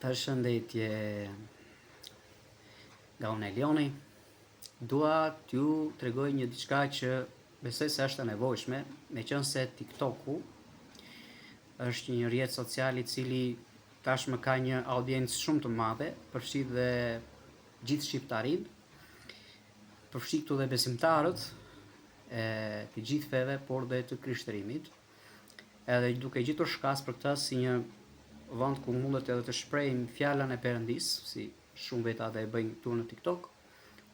Përshëndetje nga unë Elioni. Dua t'ju tregoj një diçka që besoj se është e nevojshme, meqenëse TikToku është një rrjet social i cili tashmë ka një audiencë shumë të madhe, përfshi dhe gjithë shqiptarinë, përfshi këtu dhe besimtarët e të gjithë feve, por dhe të krishterimit. Edhe duke gjetur shkas për këtë si një vend ku mundet edhe të shprehim fjalën e Perëndisë, si shumë veta dhe e bëjnë këtu në TikTok,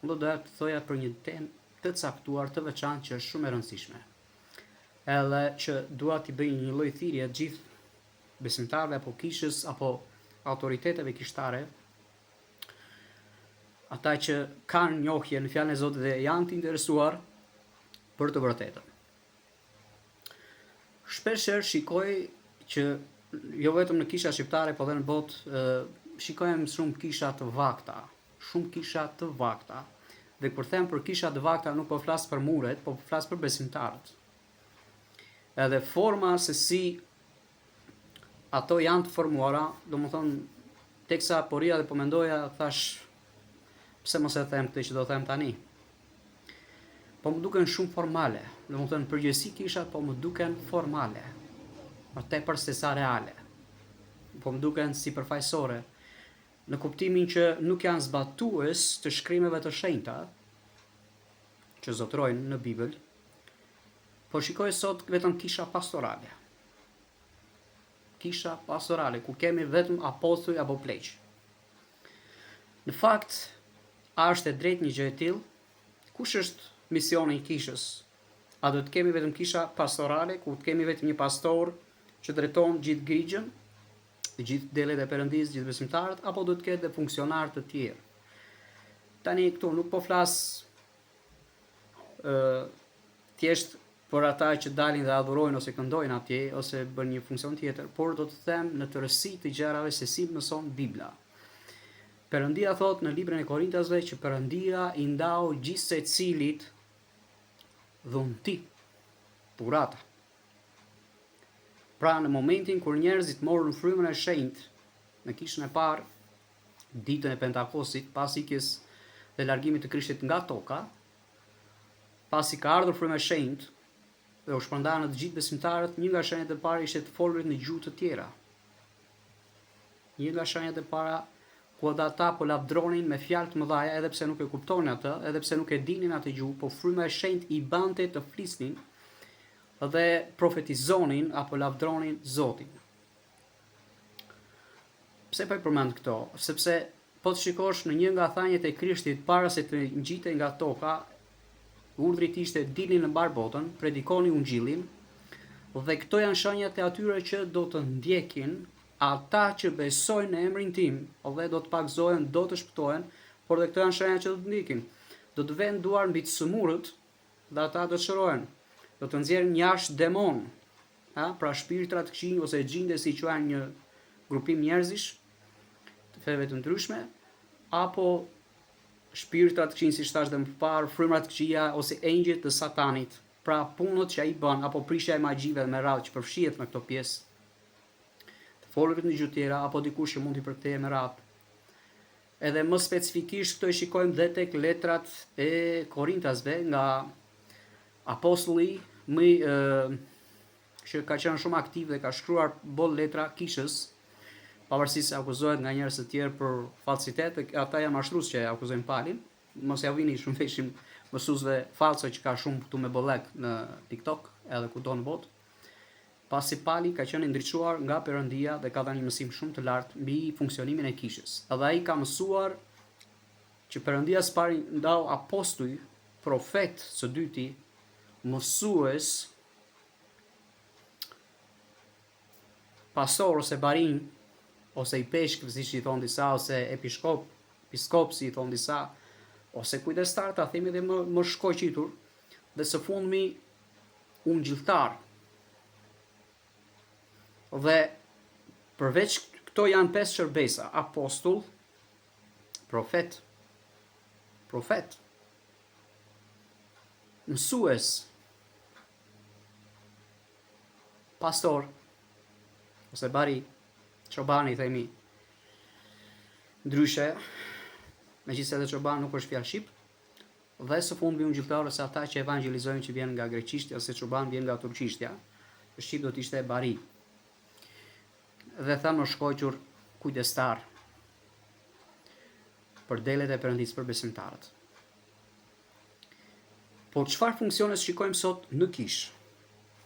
unë do doja të thoja për një temë të caktuar të veçantë që është shumë e rëndësishme. Edhe që dua t'i bëj një lloj thirrje të gjithë besimtarëve apo kishës apo autoriteteve kishtare, ata që kanë njohje në fjalën e Zotit dhe janë të interesuar për të vërtetën. Shpesh herë shikoj që jo vetëm në kisha shqiptare, po dhe në botë, shikojmë shumë kisha të vakta, shumë kisha të vakta. Dhe kur them për kisha të vakta, nuk po flas për muret, po flas për besimtarët. Edhe forma se si ato janë të formuara, domethënë, teksa po rrija dhe po mendoja, thash, pse mos e them këtë që do them tani. Po më duken shumë formale, domethënë përgjithësi kishat po më duken formale, më tepër se sa reale. Po më duken sipërfaqësore, në kuptimin që nuk janë zbatues të shkrimeve të shenjta që zotërojnë në Bibël, po shikoj sot vetëm kisha pastorale. Kisha pastorale, ku kemi vetëm apostuj apo pleq. Në fakt, a është e drejtë një gjë e tillë? Kush është misioni i kishës? A do të kemi vetëm kisha pastorale, ku të kemi vetëm një pastor që drejton gjithë grigjën, të gjithë delet e Perëndisë, gjithë besimtarët, apo do të ketë dhe funksionarë të tjerë? Tani këtu nuk po flas ë thjesht për ata që dalin dhe adhurojnë ose këndojnë atje ose bën një funksion tjetër, por do të them në tërësi të gjërave se si mëson Bibla. Perëndia thotë në librin e Korintasve që Perëndia i ndau gjithsecilit dhunti, dhurata. Pra në momentin kur njerëzit morën frymën e shenjtë në kishën e parë, ditën e Pentakostit, pas ikjes dhe largimit të Krishtit nga toka, pasi ka ardhur fryma e shenjtë dhe u shpërnda në të gjithë besimtarët, një nga shenjat e para ishte të folurit në gjuhë të tjera. Një nga shenjat e para ku edhe ata po lavdronin me fjalë të mëdha, edhe pse nuk e kuptonin atë, edhe pse nuk e dinin atë gjuhë, po fryma e shenjtë i bante të flisnin dhe profetizonin apo lavdronin Zotin. Pse po i përmend këto? Sepse po të shikosh në një nga thëniet e Krishtit para se të ngjitej nga toka, urdhri i tij ishte dilni në mbarë botën, predikoni ungjillin, dhe këto janë shenjat e atyre që do të ndjekin ata që besojnë në emrin tim dhe do të pagëzohen, do të shpëtohen, por dhe këto janë shenjat që do të ndjekin. Do të venë duar mbi të sëmurët dhe ata do të shërohen. Do të nxjerrin jashtë demonë, ha, pra shpirtra të këqinj ose xhinde si quajnë një grupim njerëzish të feve të ndryshme, apo shpirtra të këqinj siç thashë dhe më parë, frymra të këqija ose engjëj të satanit, pra punët që ai bën apo prishja e magjive me radhë që përfshihet në këto pjesë, të folurit në gjuhë tjera apo dikush që mund t'i përkthejë me radhë. Edhe më specifikisht këto i shikojmë dhe tek letrat e Korintasve nga apostulli më e, që ka qenë shumë aktiv dhe ka shkruar boll letra kishës, pavarësisht se akuzohet nga njerëz të tjerë për falsitet, ata janë mashtrues që e akuzojnë Palin. Mos ja vini shumë veshin mësuesve falso që ka shumë këtu me bollek në TikTok edhe kudo në botë. Pasi Pali ka qenë i ndriçuar nga Perëndia dhe ka dhënë një mësim shumë të lartë mbi funksionimin e kishës. Edhe ai ka mësuar që Perëndia së pari ndau apostuj, profet së dyti, mësues, pastor ose barinj, ose ipeshkv, siç i thonë disa, ose episkop, episkop, si i thonë disa, ose kujdestar, ta themi dhe më, më shkoqitur, dhe së fundmi ungjilltar. Dhe përveç këto janë pesë shërbesa, apostull, profet, profet, mësues, pastor, ose bari, çobani themi. Ndryshe, megjithëse edhe çoban nuk është fjalë shqip, dhe së fundmi ungjilltarë ose ata që evangjelizojnë që vjen nga greqishtja ose çoban vjen nga turqishtja, në shqip do të ishte bari. Dhe thënë më shkoqur kujdestar për delet e Perëndisë për besimtarët. Por çfarë funksione shikojmë sot në kishë?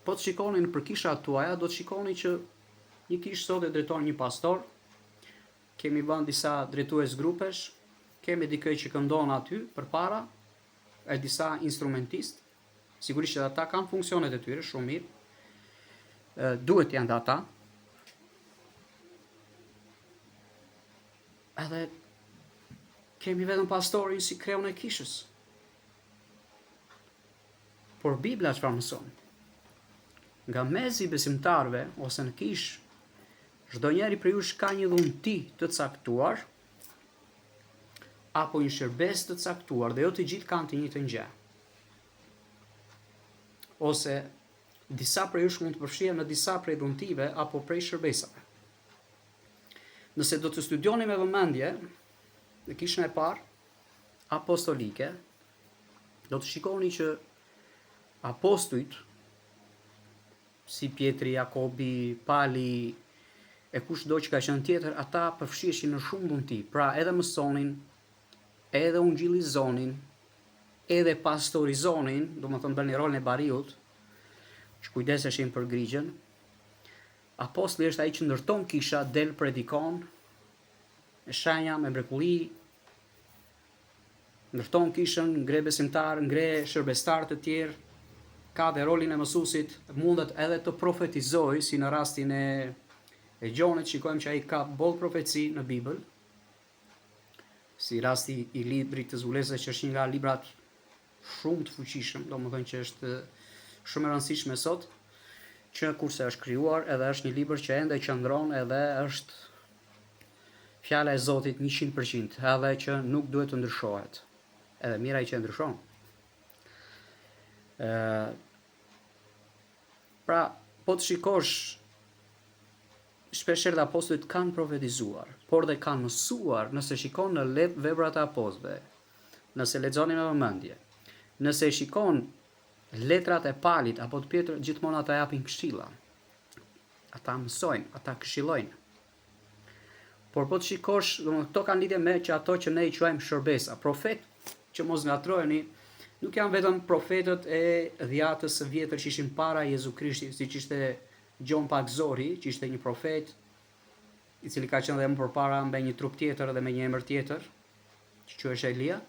Po të shikoni nëpër kishat tuaja, do të shikoni që një kishë sot e drejton një pastor, kemi vënë disa drejtues grupesh, kemi dikë që këndon aty përpara, e disa instrumentistë, sigurisht që ata kanë funksionet e tyre shumë mirë. Duhet të jenë ata. Edhe kemi vetëm pastorin si kreun e kishës. Por Bibla çfarë mëson? Nga mesi i besimtarëve ose në kishë, çdo njeri prej jush ka një dhunti të caktuar apo një shërbesë të caktuar dhe jo të gjithë kanë të njëjtën gjë. Ose disa prej jush mund të përfshihen në disa prej dhuntive apo prej shërbesave. Nëse do të studioni me vëmendje në kishën e parë apostolike, do të shikoni që apostujt si Pjetri, Jakobi, Pali e kushdo që ka qenë tjetër, ata përfshiheshin në shumë dhunti, pra edhe mësonin, edhe ungjillizonin, edhe pastorizonin, domethënë bënin rolin e bariut, që kujdeseshin për grigjën. Apostulli është ai që ndërton kisha, del predikon me shenja, me mrekulli, ndërton kishën, ngre besimtarë, ngre shërbestarë të tjerë, ka dhe rolin e mësuesit, mundet edhe të profetizojë, si në rastin e e Gjonit, shikojmë që ai ka boll profeci në Bibël, si rasti i librit të zbulesës që është një nga librat shumë të fuqishëm, domethënë që është shumë e rëndësishme sot, që kurse është krijuar edhe është një libër që ende qëndron edhe është fjala e Zotit 100%, edhe që nuk duhet të ndryshohet. Edhe mjerë ai që e ndryshon. Ë Pra, po të shikosh shpeshherë dhe apostujt kanë profetizuar, por dhe kanë mësuar, nëse shikon në veprat e apostujve, nëse lexoni me vëmendje, nëse shikon letrat e Palit apo të Pjetrit, gjithmonë ata japin këshilla. Ata mësojnë, ata këshillojnë. Por po të shikosh, domethënë këto kanë lidhje me që ato që ne i quajmë shërbesa. Profet, që mos ngatërroheni, nuk janë vetëm profetët e dhjatës së vjetër që ishin para Jezu Krishtit, siç ishte Gjon Pagëzori, që ishte një profet, i cili ka qenë dhe më përpara me një trup tjetër dhe me një emër tjetër, që quhej Elia,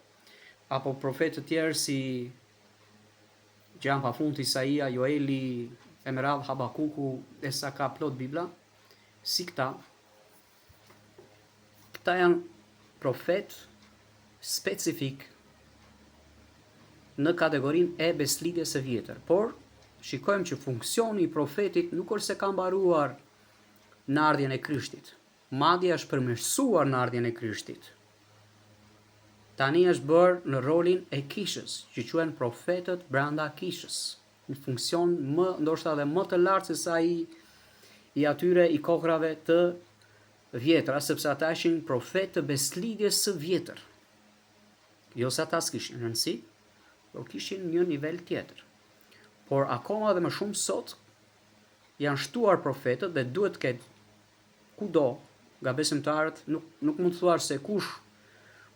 apo profetë të tjerë si që janë pafund Isaia, Joeli, e me radhë Habakuku, e sa ka plot Bibla, si këta, këta janë profetë specifik në kategorinë e besëlidhjes së vjetër, por shikojmë që funksioni i profetit nuk është se ka mbaruar në ardhjen e Krishtit. Madje është përmirësuar në ardhjen e Krishtit. Tani është bërë në rolin e kishës, që quhen profetët brenda kishës. Një funksion më ndoshta edhe më të lartë se sa i i atyre i kohrave të vjetra, sepse ata ishin profetë të besëlidhjes së vjetër. Jo se ata s'kishin rëndësi, por kishin një nivel tjetër. Por akoma dhe më shumë sot janë shtuar profetët dhe duhet të ketë kudo nga besimtarët, nuk nuk mund të thuash se kush,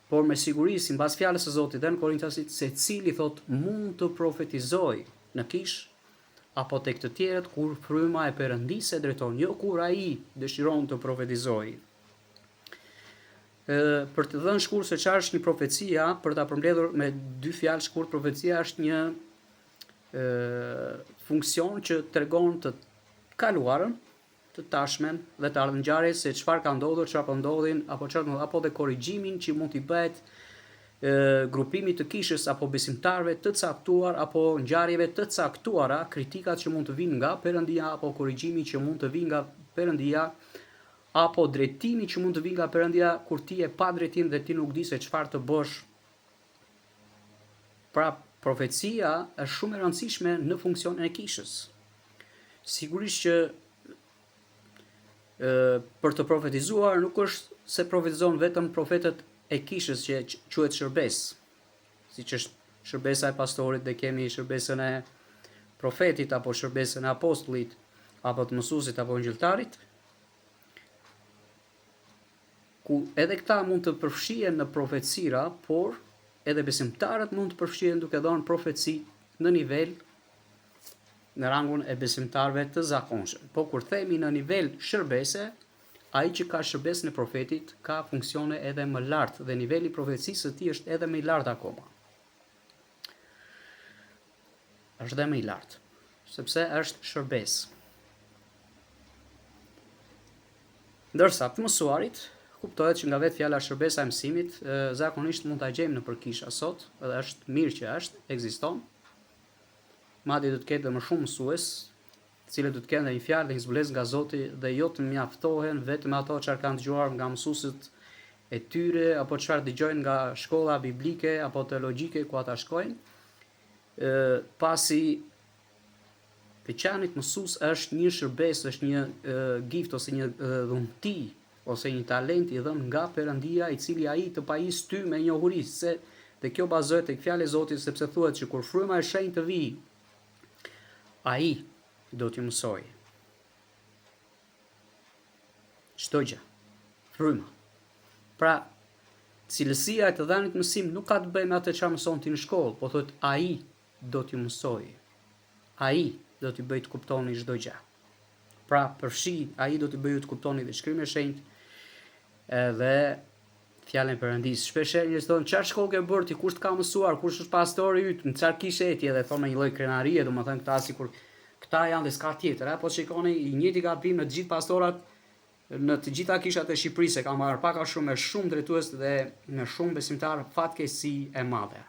por me siguri simbas fjalës së Zotit dhe në Korintasit secili thotë mund të profetizojë në kishë apo tek të tjerët kur fryma e Perëndisë e drejton, jo kur ai dëshiron të profetizojë. Ë për të dhënë shkurt se çfarë është një profecia, për ta përmbledhur me dy fjalë shkurt, profecia është një ë funksion që tregon të kaluarën, të tashmen dhe të ardhmen ngjarje se çfarë ka ndodhur, çfarë po ndodhin apo çfarë ndodh apo dhe korrigjimin që mund t'i bëhet grupimit të kishës apo besimtarëve të caktuar apo ngjarjeve të caktuara, kritikat që mund të vijnë nga Perëndia apo korrigjimi që mund të vijë nga Perëndia apo drejtimi që mund të vijë nga Perëndia kur ti je pa drejtim dhe ti nuk di se çfarë të bësh. Pra, profecia është shumë e rëndësishme në funksionin e kishës. Sigurisht që ë për të profetizuar nuk është se profetizon vetëm profetët e kishës që quhet shërbesë, siç është shërbesa e pastorit dhe kemi shërbesën e profetit apo shërbesën e apostullit apo të mësuesit apo ungjilltarit, ku edhe këta mund të përfshihen në profecira, por edhe besimtarët mund të përfshihen duke dhënë profeci në nivel në rangun e besimtarëve të zakonshëm. Po kur themi në nivel shërbese, ai që ka shërbesën e profetit ka funksione edhe më lart dhe niveli i profecisë së tij është edhe më i lartë akoma. Është dhe më i lartë, sepse është shërbesë. Ndërsa të mësuarit, kuptohet që nga vetë fjala shërbesa e mësimit, zakonisht mund ta gjejmë nëpër kisha sot, edhe është mirë që është, ekziston. Madje do të ketë dhe më shumë mësues, të cilët do të kenë dhe një fjalë dhe një zbulesë nga Zoti dhe jo të mjaftohen vetëm me ato çfarë kanë dëgjuar nga mësuesit e tyre apo çfarë dëgjojnë nga shkolla biblike apo teologjike ku ata shkojnë, ë pasi të qenit mësues është një shërbesë, është një gift ose një dhunti ose një talent i dhënë nga Perëndia, i cili ai të pajis ty me njohuri, se dhe kjo bazohet tek fjala e Zotit, sepse thuhet që kur fryma e shenjtë të vijë, ai do t'ju mësojë. Çdo gjë. Fryma. Pra, cilësia e të dhënit mësim nuk ka të bëjë me atë çfarë mëson ti në shkollë, po thotë ai do t'ju mësojë. Ai do t'ju bëjë të kuptoni çdo gjë. Pra, përfshi, ai do t'ju bëjë të kuptoni dhe shkrimin e shenjtë edhe fjalën e Perëndisë. Shpeshherë njerëzit thonë, "Çfarë shkollë ke bërë ti? Kush të ka mësuar? Kush është pastori yt? Në çfarë kishe je ti?" Edhe thonë me një lloj krenarie, domethënë këta sikur këta janë dhe s'ka tjetër, a po shikoni i njëjti gabim në të gjithë pastorat në të gjitha kishat e Shqipërisë, e kam marrë pak a shumë me shumë drejtues dhe me shumë besimtarë fatkeqësi e madhe.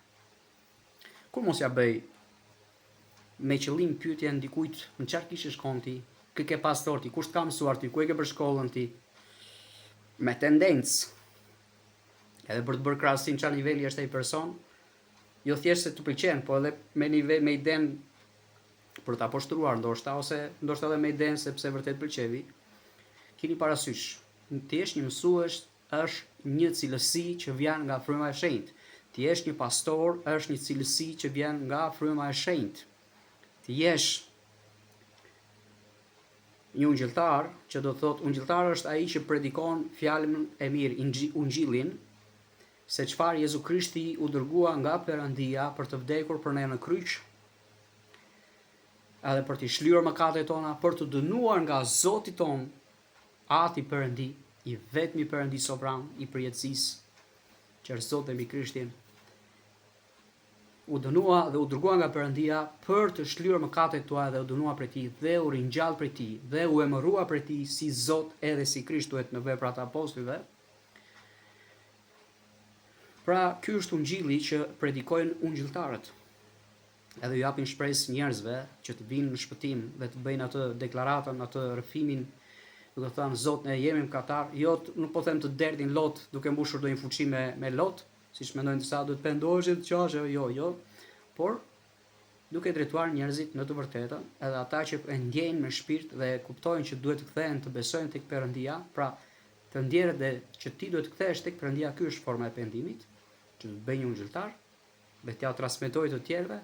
Kur mos ja bëj me qëllim pyetjen dikujt në çfarë kishe shkon ti, kë ke pastor ti, kush të ka mësuar ti, ku e ke bërë shkollën ti, me tendencë, edhe për të bërë krahasim çfarë niveli është ai person, jo thjesht se të pëlqen, po edhe me nivel me idenë për ta poshtruar ndoshta ose ndoshta edhe me idenë sepse vërtet pëlqevi. Kini parasysh, të jesh një mësues është një cilësi që vjen nga fryma e shenjtë. Të jesh një pastor është një cilësi që vjen nga fryma e shenjtë. Të jesh një ungjilltar, që do të thotë ungjilltar është ai që predikon fjalën e mirë, ungjillin, se çfarë Jezu Krishti u dërgua nga Perëndia për të vdekur për ne në kryq, edhe për t'i shlyer mëkatet tona, për t'u dënuar nga Zoti tonë Ati Perëndi, i vetmi Perëndi sovran i përjetësisë, që është Zot dhe mbi Krishtin, u dënua dhe u dërgua nga Perëndia për të shlyer mëkatet tuaja dhe u dënua prej tij dhe u ringjall prej tij dhe u emërua prej tij si Zot edhe si Krisht thuhet në veprat e apostujve. Pra, ky është ungjilli që predikojnë ungjilltarët. edhe u japin shpresë njerëzve që të vijnë në shpëtim dhe të bëjnë atë deklaratën, atë rrëfimin, duke thënë Zot ne jemi mëkatar, jo nuk po them të derdhin lot duke mbushur ndonjë fuçi me me lot, siç mendojnë disa, duhet të pendohesh të qash, jo, jo, por duke drejtuar njerëzit në të vërtetën, edhe ata që e ndjejnë me shpirt dhe kuptojnë që duhet të kthehen të besojnë tek Perëndia, pra të ndjerët dhe që ti duhet të kthehesh tek Perëndia, ky është forma e pendimit, që do të bëjë një ungjilltar, dhe t'ia transmetojë të tjerëve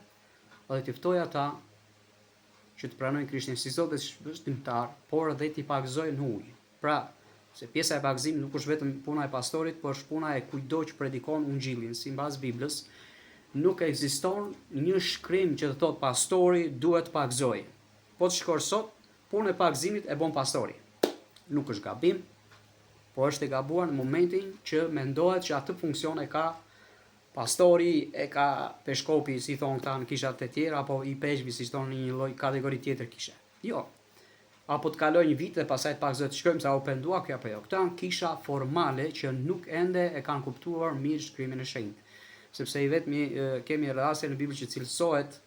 dhe t'i ftojë ata që të pranojnë Krishtin si Zot dhe Shpëtimtar, por edhe t'i pagëzojë në ujë. Pra, se pjesa e pagëzimit nuk është vetëm puna e pastorit, por është puna e kujtdo që predikon ungjillin, sipas Biblës, nuk ekziston një shkrim që të thotë pastori duhet të pagëzojë. Po të shikosh sot, punën e pagëzimit e bën pastori. Nuk është gabim, po është e gabuar në momentin që mendohet që atë funksion e ka Pastori e ka peshkopi, si thonë këta në kishat e tjera, apo ipeshkvi, si thonë në një lloj kategori tjetër kishe. Jo. Apo të kalojë një vit dhe pastaj të pagëzohet të shikojmë se a u pendua ky apo jo. Këto janë kisha formale që nuk ende e kanë kuptuar mirë shkrimin e shenjtë. Sepse i vetmi kemi raste në Bibël që cilësohet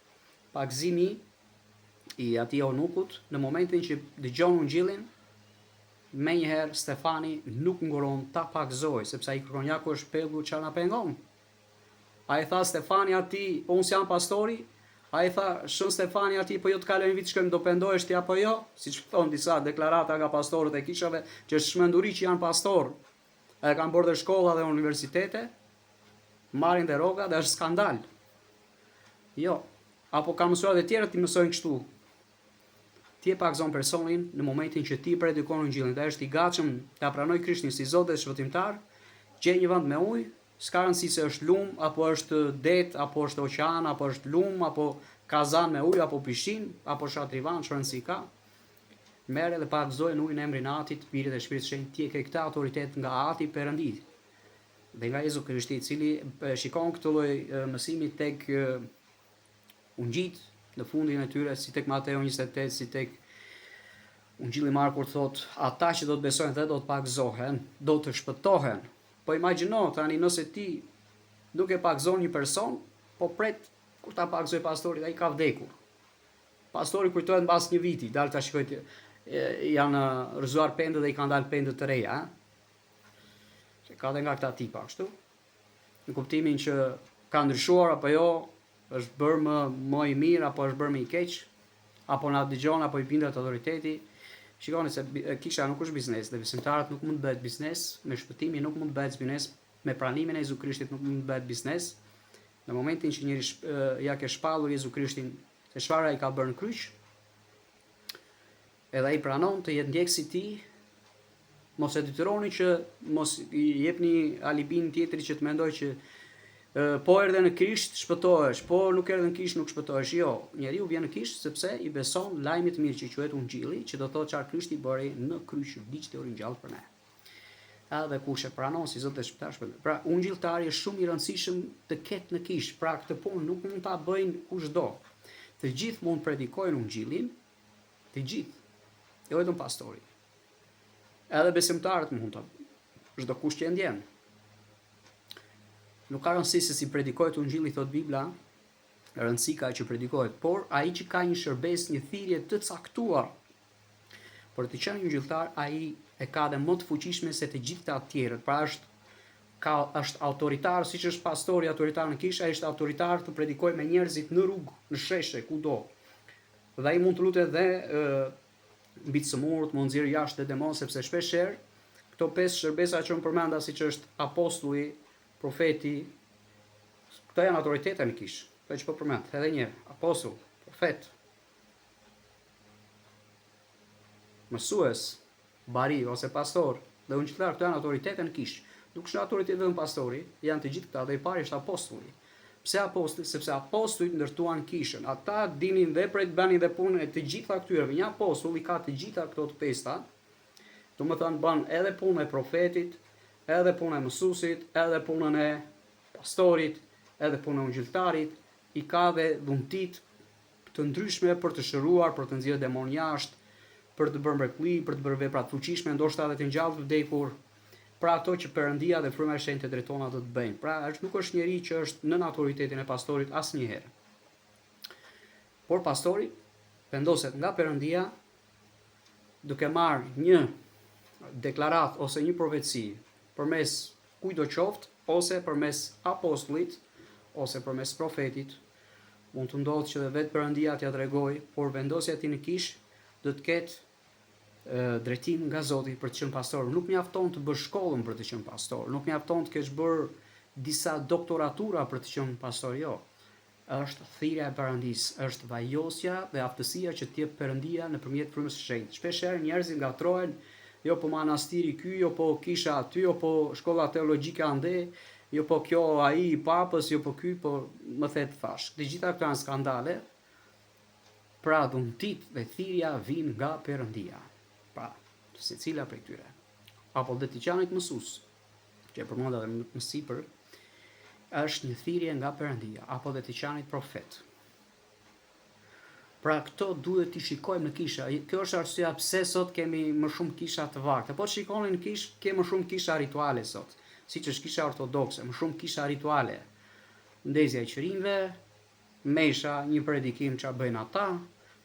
pagëzimi i atij eunukut në momentin që dëgjon ungjillin, Menjëherë Stefani nuk nguron ta pagëzojë, sepse ai kërkon ja ku është pellgu çfarë na pengon. A i tha Stefani atij, po unë s'jam pastori? A i tha Shën Stefani atij, po jo të kalojë një vit shkojmë do pendohesh ti apo jo? Siç thonë disa deklarata nga pastorët e kishave, që është çmenduri që janë pastorë. Edhe kanë bërë dhe shkolla dhe universitete, marrin dhe rroga dhe është skandal. Jo, apo kanë mësuar dhe tjerët t'i mësojnë kështu. Ti e pagëzon personin në momentin që ti predikon ungjillin dhe është i gatshëm ta pranojë Krishtin si Zot dhe Shpëtimtar, gjej një vend me ujë, s'ka rëndësi se është lum apo është det apo është oqean apo është lum apo kazan me ujë apo pishinë apo shatrivan, ç'rëndësi ka. Merre dhe pagëzoje në ujë në emrin e Atit, Birit dhe Shpirtit të Shenjtë, ti e ke këtë autoritet nga Ati Perëndi dhe nga Jezu Krishti, i cili e shikon këtë lloj mësimi tek ungjijt në fundin e tyre, si tek Mateu 28, si tek Ungjilli Markut thotë, ata që do të besojnë dhe do të pagëzohen, do të shpëtohen. Po imagjino tani nëse ti nuk e pagëzon një person, po pret kur ta pagëzojë pastori, ai ka vdekur. Pastori kujtohet mbas një viti, dal ta shikoj të, janë rrëzuar pendët dhe i kanë dalë pendët të reja, ë? Se ka dhe nga këta tipa, kështu. Në kuptimin që ka ndryshuar apo jo, është bërë më më i mirë apo është bërë më i keq, apo na dëgjon apo i bindet autoriteti. Shikoni se kisha nuk është biznes dhe besimtarët nuk mund të bëhet biznes, me shpëtimin nuk mund të bëhet biznes, me pranimin e Jezu Krishtit nuk mund të bëhet biznes. Në momentin që njeri ja ke shpallur Jezu Krishtin se çfarë ai ka bërë në kryq, edhe ai pranon të jetë ndjekës i tij, mos e detyroni që mos i jepni alibin tjetrit që të mendojë që po erdhe në kishë shpëtohesh, po nuk erdhe në kishë nuk shpëtohesh. Jo, njeriu vjen në kishë sepse i beson lajmit të mirë që quhet Ungjilli, që do thotë çfarë Krishti bëri në kryq, vdiq dhe u ringjall për ne. Edhe kush e pranon si Zot dhe Shpëtimtar shpëton. Pra, ungjilltari është shumë i rëndësishëm të ketë në kishë. Pra, këtë punë nuk mund ta bëjnë kushdo. Të gjithë mund të predikojnë ungjillin, të gjithë. Jo vetëm pastori. Edhe besimtarët mund ta. Çdo kush që e ndjen. Nuk ka rëndësi se si predikohet ungjilli thot Bibla, rëndësi ka që predikohet, por ai që ka një shërbesë, një thirrje të caktuar Për të qenë një ungjilltar, ai e ka dhe më të fuqishme se të gjithë të tjerët. Pra është ka është autoritar, siç është pastori autoritar në kishë, ai është autoritar të predikojë me njerëzit në rrugë, në sheshe, kudo. Dhe ai mund të lutet dhe e, mbi të sëmurët, mund nxjerrë jashtë dhe demon, sepse shpesh herë këto pesë shërbesa që unë përmenda, siç është apostulli, profeti, këto janë autoritete në kishë. Këto që po përmend, edhe një herë, apostull, profet, Mësues, bari ose pastor dhe ungjilltar këto janë autoritete në kishë. Nuk është autoritet vetëm pastori, janë të gjithë këta dhe i pari është apostulli. Pse apostulli? Sepse apostujt ndërtuan kishën. Ata dinin dhe prej të bënin dhe punën e të gjitha këtyre. Një apostull i ka të gjitha këto të pesta. Domethënë bën edhe punën e profetit, edhe punën e mësuesit, edhe punën e pastorit, edhe punën e ungjilltarit, i ka dhe dhuntitë të ndryshme për të shëruar, për të nxjerrë demon jashtë, për të bërë mrekulli, për të bërë vepra të fuqishme, ndoshta edhe të ngjallë të vdekur, pra ato që Perëndia dhe Fryma e Shenjtë e drejton atë të bëjnë. Pra, është nuk është njeri që është nën autoritetin e pastorit asnjëherë. Por pastori vendoset nga Perëndia duke marrë një deklaratë ose një profeci përmes kujtdo qoftë ose përmes apostullit ose përmes profetit, mund të ndodhë që dhe vetë Perëndia t'ia tregojë, por vendosja e tij në kishë do të ketë drejtim nga Zoti për të qenë pastor. Nuk mjafton të bësh shkollën për të qenë pastor, nuk mjafton të kesh bërë disa doktoratura për të qenë pastor, jo. Është thirrja e Perëndisë, është vajosja dhe aftësia që të jep Perëndia nëpërmjet Frymës së Shenjtë. Shpeshherë njerëzit ngatërrohen, jo po manastiri ky, jo po kisha aty, jo po shkolla teologjike ande, jo po kjo ai i papës, jo po ky, po më the të thashë. Të gjitha këto janë skandale. Pra dhuntitë dhe thirrja vijnë nga Perëndia. Pra, secila prej tyre. Apo dhe të qenit mësues, që e përmenda edhe më sipër, është një thirrje nga Perëndia, apo dhe të qenit profet. Pra këto duhet t'i shikojmë në kisha. Kjo është arsyeja pse sot kemi më shumë kisha të vargta. Po të shikoni në kishë, ke më shumë kisha rituale sot, siç është kisha ortodokse, më shumë kisha rituale. Ndezja e qirinjve, mesha, një predikim ça bëjnë ata,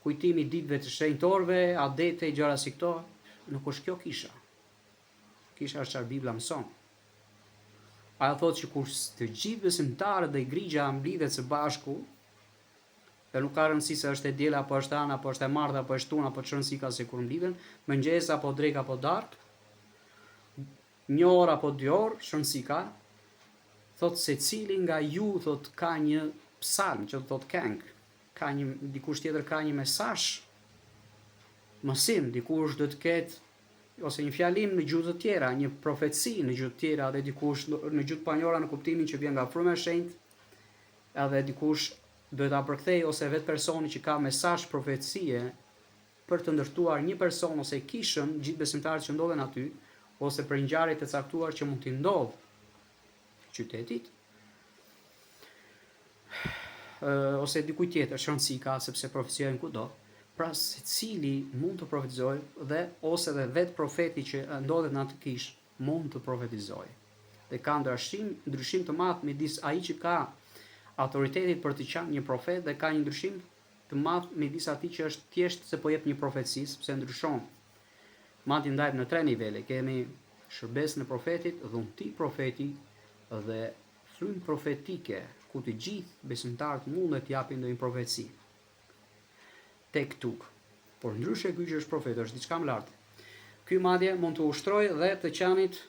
kujtimi i ditëve të shenjtorëve, adete, gjëra si këto, nuk është kjo kisha. Kisha është çfarë Bibla mëson. Ajo thotë që kur të gjithë besimtarët dhe grigja mblidhet së bashku, dhe nuk ka rëndësi se është e diela apo është e hëna apo është e marta apo e shtuna apo ç'rëndësi ka se kur mblidhen, mëngjes apo drekë apo darkë, Një orë apo dy orë, ç'rëndësi ka, thotë secili nga ju thotë ka një psalm që do thotë këngë, ka një dikush tjetër ka një mesazh mësim, dikush do të ketë ose një fjalim në gjuhë të tjera, një profeci në gjuhë të tjera dhe dikush në gjuhë të panjohura në kuptimin që vjen nga fryma e shenjtë, edhe dikush duhet ta përkthejë ose vetë personi që ka mesazh profecie për të ndërtuar një person ose kishën, gjithë besimtarët që ndodhen aty, ose për ngjarje të caktuar që mund t'i ndodhë qytetit, ose dikujt tjetër, ç'rëndësi ka sepse profetizojnë kudo. Pra secili mund të profetizojë dhe ose dhe vetë profeti që ndodhet në atë kishë mund të profetizojë. Dhe ka ndryshim, ndryshim të madh midis ai që ka autoritetit për të qenë një profet dhe ka një ndryshim të madh midis atij që është thjesht se po jep një profeci, sepse ndryshon. Madje ndahet në tre nivele, kemi shërbesën e profetit, dhunti profeti dhe frymë profetike, ku të gjithë besimtarët mundet të japin ndonjë profeci. Tek tuk. Por ndryshe ky që është profet është diçka më lart. Ky madje mund të ushtrojë dhe të qenit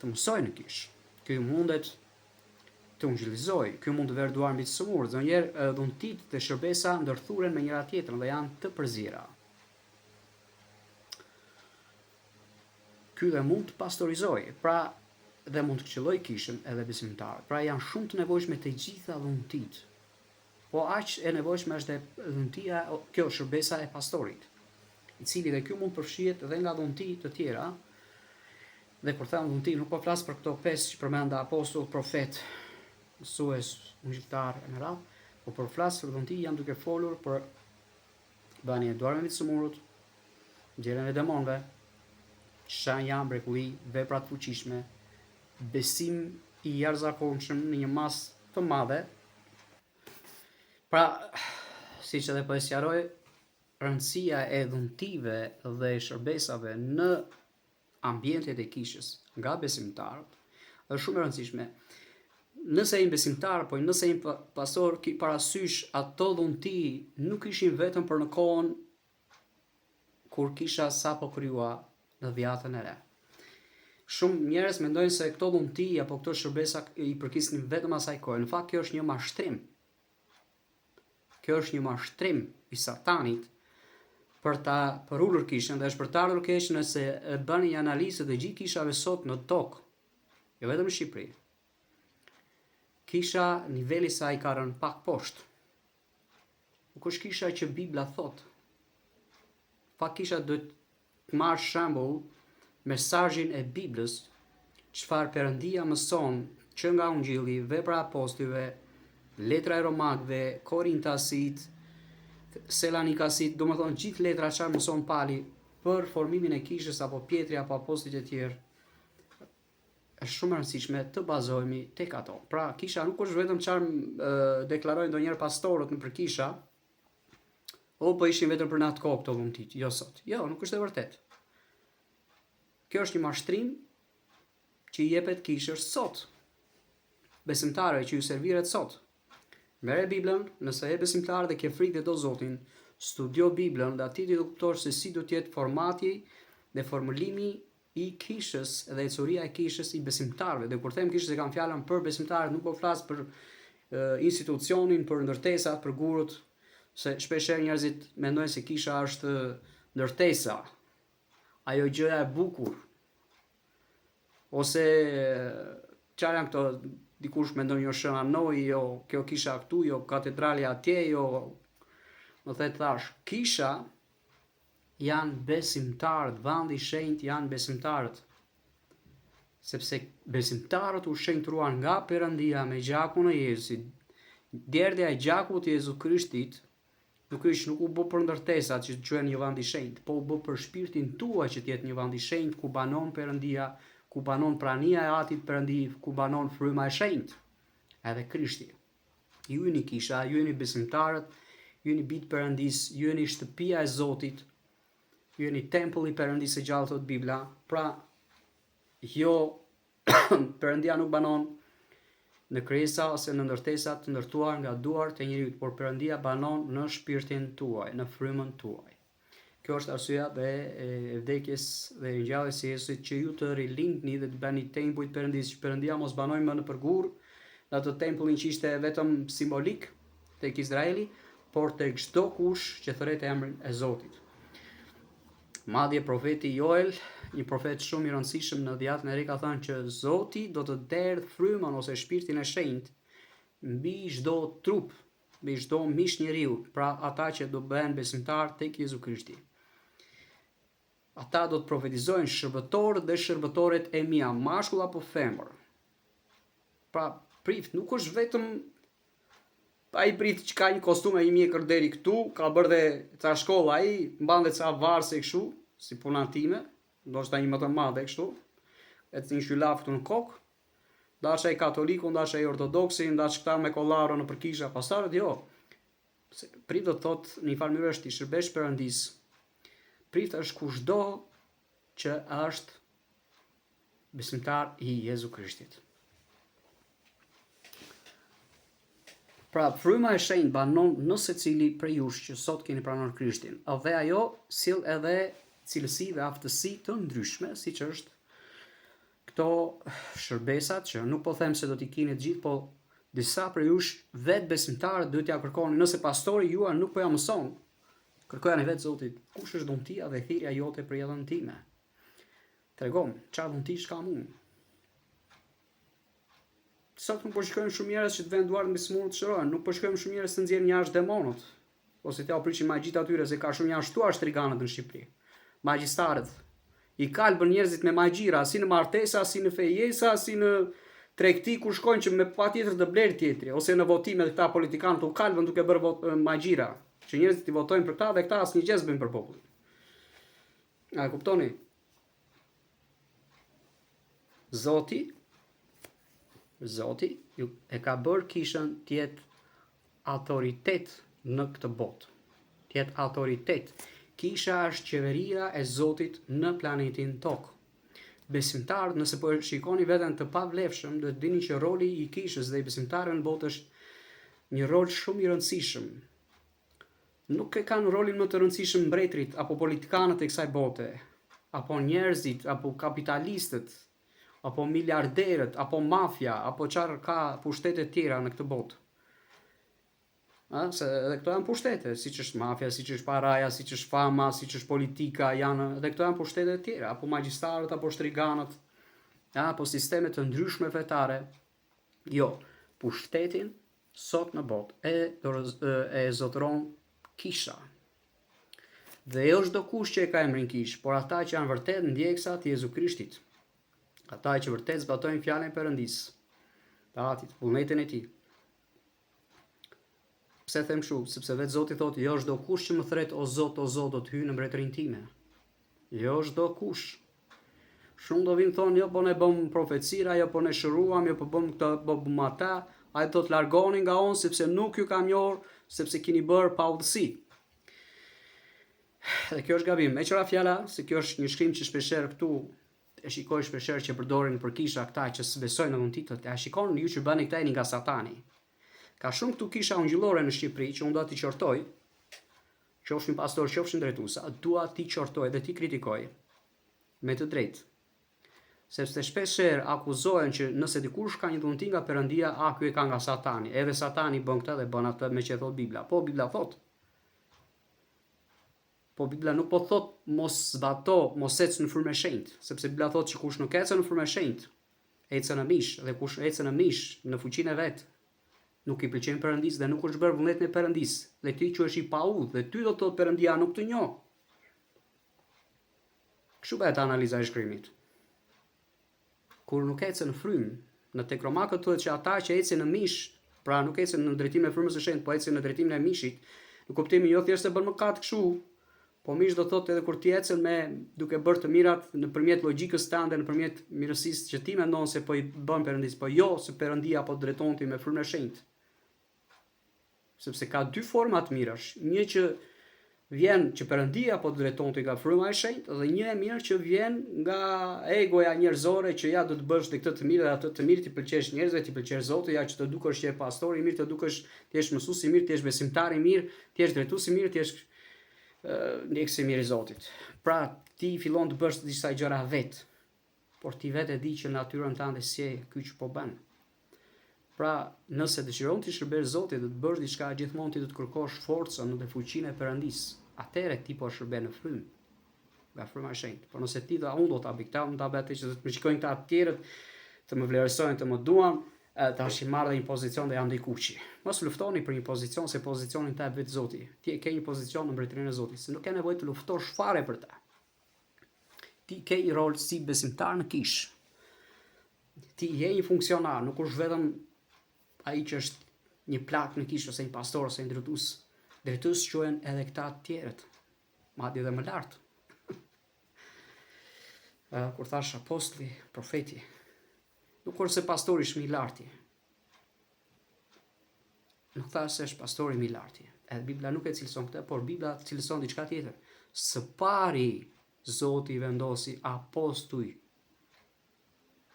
të mësojë në kishë. Ky mundet të ungjillizojë, ky mund të verë duar mbi të sëmurë, ndonjëherë dhuntitë dhe shërbesa ndërthuren me njëra tjetrën dhe janë të përziera. Ky dhe mund të pastorizojë, pra dhe mund të këshillojë kishën edhe besimtarët. Pra janë shumë të nevojshme të gjitha dhuntitë. Po aq e nevojshme është dhe dhuntia, kjo shërbesa e pastorit, i cili dhe ky mund të përfshihet dhe nga dhunti të tjera, Dhe kur them dhunti, nuk po flas për këto pesë që përmenda apostull, profet, mësues, ungjilltar e me radhë, po kur flas për dhunti jam duke folur për vënien e duarve mbi të sëmurët, nxjerrjen e demonëve, shenja, mrekulli, vepra të fuqishme, besim i jashtëzakonshëm në një masë të madhe. Pra, siç edhe po e sqaroj, rëndësia e dhuntive dhe shërbesave në ambientet e kishës nga besimtarët është shumë e rëndësishme. Nëse je një besimtar, po nëse je një pastor, ki parasysh ato dhunti nuk ishin vetëm për në kohën kur kisha sapo krijua në dhjatën e re. Shumë njerëz mendojnë se këto dhunti apo këto shërbesa i përkisnin vetëm asaj kohe. Në fakt kjo është një mashtrim. Kjo është një mashtrim i satanit për ta përulur kishën dhe është për të ardhur keq nëse e bëni një analizë të gjithë kishave sot në tokë, jo vetëm në Shqipëri. Kisha niveli i saj ka rënë pak poshtë. Nuk është kisha që Bibla thotë. Fakt kisha duhet të marrë shembull mesazhin e Biblës, çfarë Perëndia mëson që nga Ungjilli, Vepra e Apostujve, Letra e Romakëve, Korintasit, Selanikasit, domethënë gjithë letrat çfarë mëson Pali për formimin e kishës apo Pjetri apo apostujt e tjerë, është shumë e rëndësishme të bazohemi tek ato. Pra, kisha nuk është vetëm çfarë deklarojnë ndonjëherë pastorët nëpër kisha, O, po ishin vetëm për në atë kohë këto dhuntitë, jo sot. Jo, nuk është e vërtetë. Kjo është një mashtrim që i jepet kishës sot. Besimtarëve që ju serviret sot. Merre Biblën, nëse je besimtar dhe ke frikë dhe do Zotin, studio Biblën dhe aty ti do kuptosh se si do të jetë formati dhe formulimi i kishës dhe ecuria e kishës i besimtarëve. Dhe kur them kishës e kam fjalën për besimtarët, nuk po flas për institucionin, për ndërtesat, për gurët, se shpeshherë njerëzit mendojnë se kisha është ndërtesa, ajo gjëja e bukur, ose çfarë janë këto, dikush mendon jo Shën Anoi, jo kjo kisha këtu, jo katedralja atje, jo më the thash, kisha janë besimtarët, vendi i shenjtë janë besimtarët. Sepse besimtarët u shenjtëruan nga Perëndia me gjakun e Jezusit. Derdhja e gjakut të Jezu Krishtit nuk është nuk u bë për ndërtesat që të quhen një vend i shenjtë, po u bë për shpirtin tuaj që të jetë një vend i shenjtë ku banon Perëndia, ku banon prania e Atit Perëndi, ku banon fryma e shenjtë, edhe Krishti. Ju jeni kisha, ju jeni besimtarët, ju jeni bijtë e Perëndisë, ju jeni shtëpia e Zotit, ju jeni tempulli i Perëndisë së gjallë thotë Bibla. Pra, jo Perëndia nuk banon në krijesa ose në ndërtesa të ndërtuar nga duart e njeriut, por Perëndia banon në shpirtin tuaj, në frymën tuaj. Kjo është arsyeja dhe e vdekjes dhe ringjalljes së Jezusit që ju të rilindni dhe të bëni tempuj të Perëndisë, që Perëndia mos banojë më nëpër gurë, në atë tempullin që ishte vetëm simbolik tek Izraeli, por tek çdokush që thërret emrin e Zotit. Madje profeti Joel, një profet shumë i rëndësishëm në Dhiatën e Re ka thënë që Zoti do të derdhë frymën ose shpirtin e shenjtë mbi çdo trup, mbi çdo mish njeriu, pra ata që do bëhen besimtarë tek Jezu Krishti. Ata do të profetizojnë shërbëtorët dhe shërbëtoret e mia, mashkull apo femër. Pra, prift nuk është vetëm ai prift që ka një kostum e një mjekër deri këtu, ka bërë dhe ca shkolla ai, mban dhe ca varëse kështu, si puna time, ndoshta një më të madhe kështu, e të një qylaf këtu në kokë, Ndaç ai katoliku, ndaç ai ortodoksi, ndaç këta me kollaro nëpër kisha, pastorët jo. Se prift do të thotë në një farë mënyrë është t'i shërbesh Perëndisë. Prift është kushdo që është besimtar i Jezu Krishtit. Pra, fryma e shenjtë banon në secili prej jush që sot keni pranuar Krishtin, dhe ajo sjell edhe cilësi dhe aftësi të ndryshme, siç është këto shërbesat që nuk po them se do t'i keni të gjithë, po disa prej jush vetë besimtarët duhet t'ia kërkoni, nëse pastori juaj nuk po ja mëson, kërkojani vetë Zotit, kush është dhuntia dhe thirrja jote për jetën time? Tregom, çfarë dhuntish kam unë? Sot nuk po shikojmë shumë njerëz që të vënë duart mbi sëmurët të shërohen, nuk po shikojmë shumë njerëz të nxjerrin jashtë demonët, ose t'jua prishin magjitë atyre se ka shumë janë shtuar shtriganët në Shqipëri. Magjistarët i kalbën njerëzit me magjira, si në martesa, si në fejesa, si në tregti ku shkojnë që me patjetër të blerë tjetri, ose në votime këta politikanët u kalbën duke bërë vot, magjira, që njerëzit t'i votojnë për këta dhe këta asnjë gjë s'bëjnë për popullin. A e kuptoni? Zoti, Zoti ju e ka bërë kishën të jetë autoritet në këtë botë. Të jetë autoritet. Kisha është qeveria e Zotit në planetin Tokë. Besimtarët, nëse po e shikoni veten të pavlefshëm, duhet të dini që roli i kishës dhe i besimtarëve në botë është një rol shumë i rëndësishëm. Nuk e kanë rolin më të rëndësishëm mbretërit apo politikanët e kësaj bote, apo njerëzit, apo kapitalistët, apo miliarderët, apo mafia, apo çfarë ka pushtete të tjera në këtë botë. A, se edhe këto janë pushtete, siç është mafia, siç është paraja, siç është fama, siç është politika, janë edhe këto janë pushtete të tjera, apo magjistarët, apo shtriganët, apo sisteme të ndryshme fetare. Jo, pushtetin Sot në botë e, e zotëron kisha. Dhe jo çdokush që e ka emrin kishë, por ata që janë vërtet ndjekësa të Jezu Krishtit. Ata që vërtet zbatojnë fjalën e Perëndisë, të Atit, vullnetin e Tij. Pse them kështu? Sepse vetë Zoti thotë, jo çdokush që më thret o Zot, o Zot, do të hyjë në mbretërinë time. Jo çdokush. Shumë do vinë thonë, jo po ne bëmë profecira, jo po ne shëruam, jo po bëmë këtë, po bëmë ata. Ai thotë largohuni nga unë sepse nuk ju kam njohur, sepse keni bërë paudhësi. Dhe kjo është gabim. Meqë ra fjala, se kjo është një shkrim që shpeshherë këtu e shikoj shpeshherë që përdorin për kisha këta që s'besojnë në dhuntitë, a shikon ju që bëni këta jeni nga satani. Ka shumë këtu kisha ungjillore në Shqipëri që unë dua t'i qortoj, Qofshin pastorë, qofshin drejtuesa, dua t'i qortoj dhe t'i kritikoj me të drejtë. Sepse shpeshherë akuzohen që nëse dikush ka një dhunti nga Perëndia, a ky e ka nga Satani. Edhe Satani bën këtë dhe bën atë meqë e thotë Bibla. Po Bibla thotë. Po Bibla nuk po thotë mos zbato, mos ec në frymën e shenjtë, sepse Bibla thotë që kush nuk ecën në frymën e shenjtë, ecën në mish dhe kush ecën në mish, në fuqinë e vet, nuk i pëlqen Perëndisë dhe nuk është bërë vullnetin e Perëndisë, dhe ti quhesh i paudhë dhe ty do të thotë Perëndia nuk të njoh. Kështu bëhet analiza e shkrimit. Kur nuk ecën në frymë, në tek Romakët thuhet që ata që ecin në mish, pra nuk ecin në drejtimin e frymës së shenjtë, po ecin në drejtimin e mishit, në kuptimin jo thjesht se bën mëkat kështu, Po mish do thotë edhe kur ti ecën me duke bërë të mirat nëpërmjet logjikës tënde, nëpërmjet mirësisë që ti mendon se po i bën Perëndisë, po jo se Perëndia po të drejton ti me frymën e shenjtë. Sepse ka dy forma të mirash, një që vjen që Perëndia po të drejton ti nga fryma e shenjtë dhe një e mirë që vjen nga egoja njerëzore që ja do të bësh dhe këtë të mirë dhe atë të mirë t'i pëlqesh njerëzve, t'i pëlqesh Zotit, ja që të dukesh që je pastor i mirë, të dukesh të jesh mësues i mirë, të jesh besimtar i mirë, të jesh drejtues i mirë, të jesh. Ndjekës i mirë i Zotit. Pra, ti fillon të bësh disa gjëra vetë, por ti vetë e di që natyrën tënde s'je ky që po bën. Pra, nëse dëshiron t'i shërbesh Zotit dhe të bësh diçka, gjithmonë ti do të kërkosh forcën dhe fuqinë e Perëndisë. Atëherë ti po shërben në frymë. Nga fryma e shenjtë. Por nëse ti do unë do ta bëj këtë, unë ta bëj atë që do të më shikojnë këta të tjerët, të më vlerësojnë, të më duan, tash i marr dhe një pozicion dhe jam dikushi. Mos luftoni për një pozicion se pozicionin ta jep vetë Zoti. Ti e ke një pozicion në mbretërinë e Zotit, se nuk ke nevojë të luftosh fare për të. Ti ke një rol si besimtar në kishë. Ti je një funksionar, nuk është vetëm ai që është një plak në kishë ose një pastor ose një drejtues. Drejtues quhen edhe këta të tjerët, madje edhe më lart. Kur thash apostulli, profeti, nuk është se pastori është më i larti. Nuk thash se është pastori më i larti. Edhe Bibla nuk e cilëson këtë, por Bibla cilëson diçka tjetër. Së pari Zoti vendosi apostuj.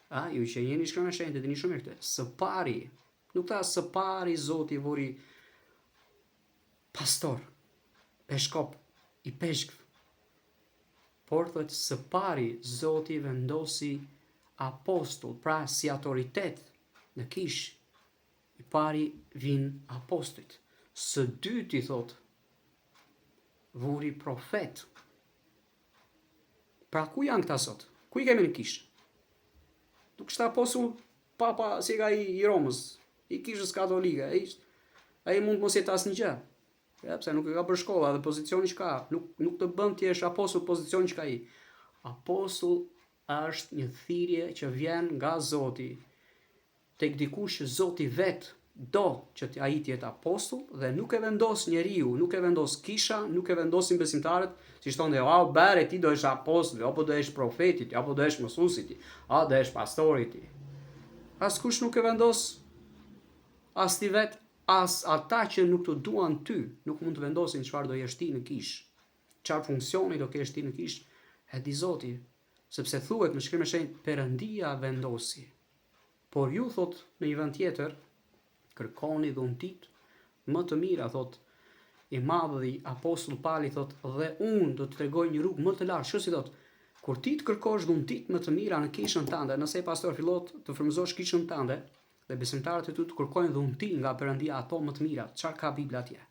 A, ju që jeni shkrimin e shenjtë, e dini shumë mirë këtë. Së pari, nuk tha së pari Zoti vuri pastor, peshkop, ipeshkv. Por thotë së pari Zoti vendosi apostull, pra si autoritet në kishë, I pari vijnë apostujt. Së dyti thotë vuri profet. Pra ku janë këta sot? Ku i kemi në kishë? Nuk është apostull papa si ka i, i Romës, i kishës katolike, ai ai mund të mos jetë asnjë gjë. Ja, pse nuk e ka bërë shkolla dhe pozicioni që ka, nuk nuk të bën të jesh apostull pozicioni që ka ai. Apostull është një thirrje që vjen nga Zoti tek dikush që Zoti vetë do që ai të jetë apostull dhe nuk e vendos njeriu, nuk e vendos kisha, nuk e vendosin besimtarët, siç thonë, "A bëre ti do jesh apostull, apo do jesh profeti ti, apo do jesh mësuesi ti, a do jesh pastori ti." Askush nuk e vendos as ti vetë, as ata që nuk të duan ty, nuk mund të vendosin çfarë do jesh ti në kishë. Çfarë funksioni do kesh ti në kishë, e di Zoti, sepse thuhet në shkrimin e shenjtë Perëndia vendosi. Por ju, thotë në një vend tjetër, kërkoni dhuntitë më të mira, thotë i madhi apostull Pali thotë dhe unë do të tregoj një rrugë më të lartë. Shiko si thotë, kur ti të kërkosh dhuntitë më të mira në kishën tënde, nëse je pastor fillo të frymëzosh kishën tënde dhe besimtarët e tu të kërkojnë dhunti nga Perëndia ato më të mira, çfarë ka Bibla atje?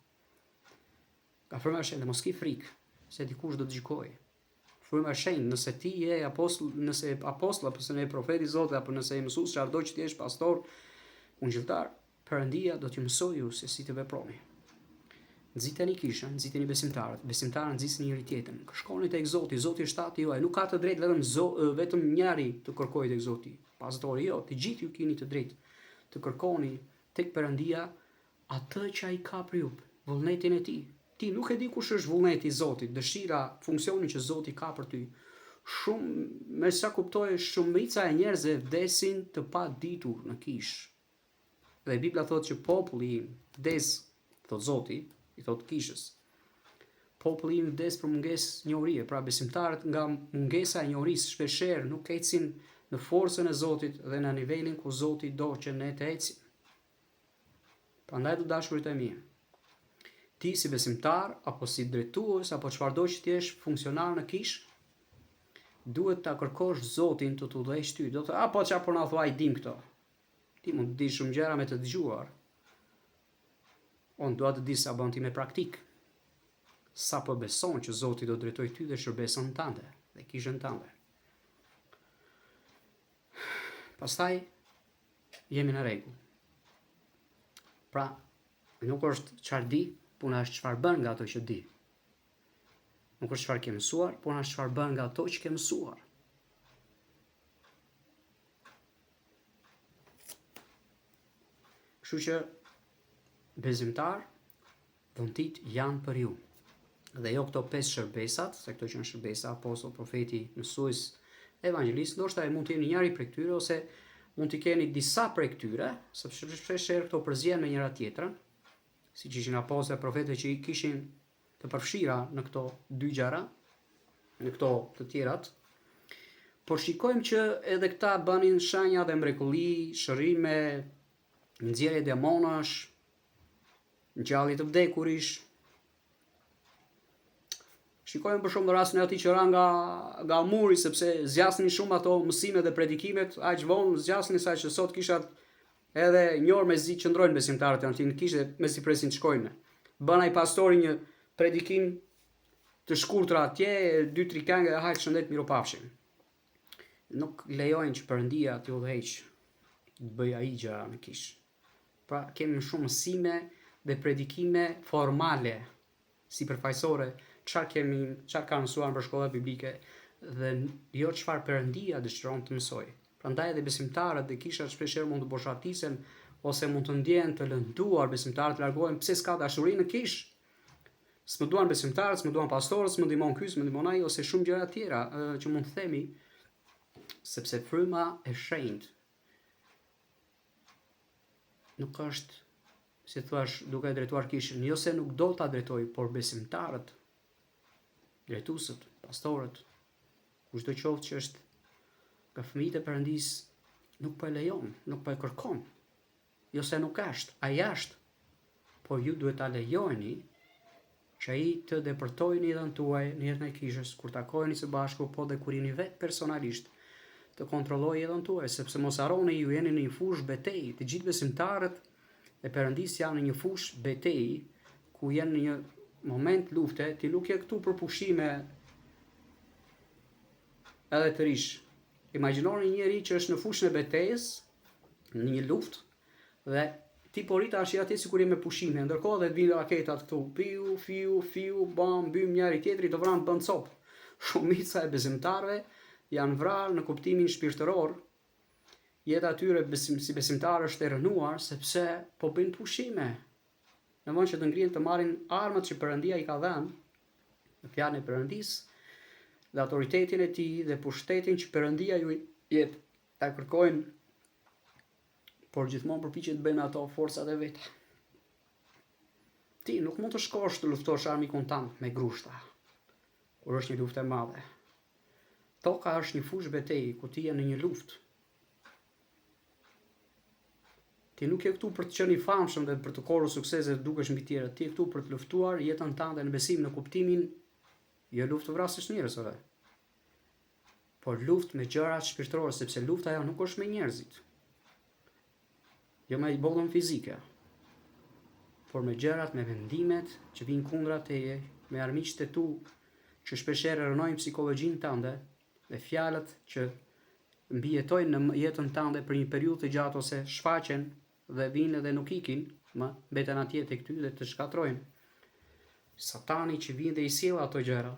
Nga fryma e shenjtë, mos ki frikë se dikush do të gjykojë. Fryma e shenjtë, nëse ti je apostull, nëse je apostull apo nëse je profet i Zotit apo nëse je mësues, çfarëdo që të jesh pastor, ungjilltar, Perëndia do t'ju mësojë ju se si të veproni. Nxiteni kishën, nxiteni besimtarët, besimtarët nxisni njëri tjetrin. Shkoni tek Zoti, Zoti është ati juaj, nuk ka të drejtë vetëm zo, vetëm njëri të kërkojë tek Zoti. Pastori jo, të gjithë ju keni të drejtë të kërkoni tek Perëndia Atë që ai ka për ju, vullnetin e tij. Ti nuk e di kush është vullneti i Zotit, dëshira, funksioni që Zoti ka për ty. Shumë, me sa kuptoj, shumica e njerëzve vdesin të paditur në kishë. Dhe Bibla thotë që populli im vdes, thotë Zoti, i thotë kishës. Populli im vdes për mungesë njohurie, pra besimtarët nga mungesa e njohurisë shpeshherë nuk ecin në forcën e Zotit dhe në nivelin ku Zoti do që ne të ecim. Prandaj të dashurit e mi, ti si besimtar apo si drejtues apo çfarëdo që të jesh funksionar në kishë, duhet ta kërkosh Zotin të të udhëheqë ty. Do të apo çfarë po na thua i dim këto. Ti mund të dish shumë gjëra me të dëgjuar. Unë dua të di sa bën ti me praktikë. Sa po beson që Zoti do drejtojë ty dhe shërbesën tënde dhe kishën tënde. Pastaj jemi në rregull. Pra, nuk është çfarë di, puna është çfarë bën nga ato që di. Nuk është çfarë ke mësuar, puna është çfarë bën nga ato që ke mësuar. Kështu që besimtar Dhuntitë janë për ju. Dhe jo këto pesë shërbesat, se këto që janë shërbesa, apostull, profeti, mësues, evangelist, ndoshta e mund të jeni njëri prej këtyre ose mund të keni disa prej këtyre, sepse shpesh herë këto përzihen me njëra tjetrën, siç ishin apostujt e profetët që i kishin të përfshira në këto dy gjëra, në këto të tjerat. Por shikojmë që edhe këta bënin shenja dhe mrekulli, shërime, nxjerrje demonësh, ngjallje të vdekurish. Shikojmë për shembull rastin e atij që ra nga nga muri sepse zgjasnin shumë ato mësimet dhe predikimet, aq vonë zgjasnin sa që sot kishat edhe një orë mezi qëndrojnë besimtarët janë në kishë dhe mezi presin të shkojnë. Bën ai pastori një predikim të shkurtër atje, dy tri këngë dhe hajt shëndet mirupafshim. Nuk lejojnë që Perëndia t'i udhëheqë të bëjë ai gjëra në kishë. Pra kemi shumë mësime dhe predikime formale sipërfaqësore, çfarë kemi, çfarë kanë mësuar nëpër shkollat biblike dhe jo çfarë Perëndia dëshiron të mësojë. Prandaj edhe besimtarët dhe kishat shpeshherë mund të boshatisen ose mund të ndjehen të lënduar, besimtarët largohen pse s'ka dashuri në kishë. S'më duan besimtarët, s'më duan pastorët, s'më ndihmon ky, s'më ndihmon ai ose shumë gjëra të tjera që mund të themi sepse fryma e shenjtë nuk është si thua, duke e drejtuar kishën, jo se nuk do ta drejtojë, por besimtarët, drejtuesit, pastorët, kushdo qoftë që është nga fëmijët e Perëndisë, nuk po e lejon, nuk po e kërkon. Jo se nuk është, ai është, por ju duhet ta lejoni që ai të depërtojë në jetën tuaj, në jetën e kishës, kur takoheni së bashku, po dhe kur jeni vetë personalisht, të kontrollojë jetën tuaj, sepse mos harroni ju jeni në një fushë betejë, të gjithë besimtarët e Perëndisë janë në një fushë betejë, ku janë në një moment lufte, ti nuk je këtu për pushime edhe të rish. Imagjinoni një njeri që është në fushën e betejës, në një luftë, dhe ti po rri tash atje sikur je me pushime, ndërkohë dhe të vinë raketat këtu, piu, fiu, fiu, bam, bym njëri tjetri, të vranë bën copë. Shumica e besimtarëve janë vrarë në kuptimin shpirtëror. Jeta e tyre besim, si besimtar është e rrënuar sepse po bëjnë pushime. Në vend që të ngrihen të marrin armët që Perëndia i ka dhënë, në fjalën e Perëndisë dhe autoritetin e tij dhe pushtetin që Perëndia ju jep, ta kërkojnë por gjithmonë përpiqen të bëjnë ato forcat e veta. Ti nuk mund të shkosh të luftosh armikun tënd me grushta, kur është një luftë e madhe. Toka është një fushë betejë ku ti je në një luftë. Ti nuk je këtu për të qenë i famshëm dhe për të korrur sukses dhe të dukesh mbi tjerët. Ti je këtu për të luftuar jetën tënde në besim në kuptimin jo luftë të vrasësh njerëz ore. Por luftë me gjërat shpirtërore, sepse lufta ajo nuk është me njerëzit. Jo me botën fizike, por me gjërat, me mendimet që vijnë kundra teje, me armiqtë e tu që shpeshherë rrënojnë psikologjinë tënde dhe fjalët që mbijetojnë në jetën tënde për një periudhë të gjatë ose shfaqen dhe vijnë dhe nuk ikin, më mbeten atje tek ty dhe të shkatërrojnë. Satani që vjen dhe i sjell ato gjëra,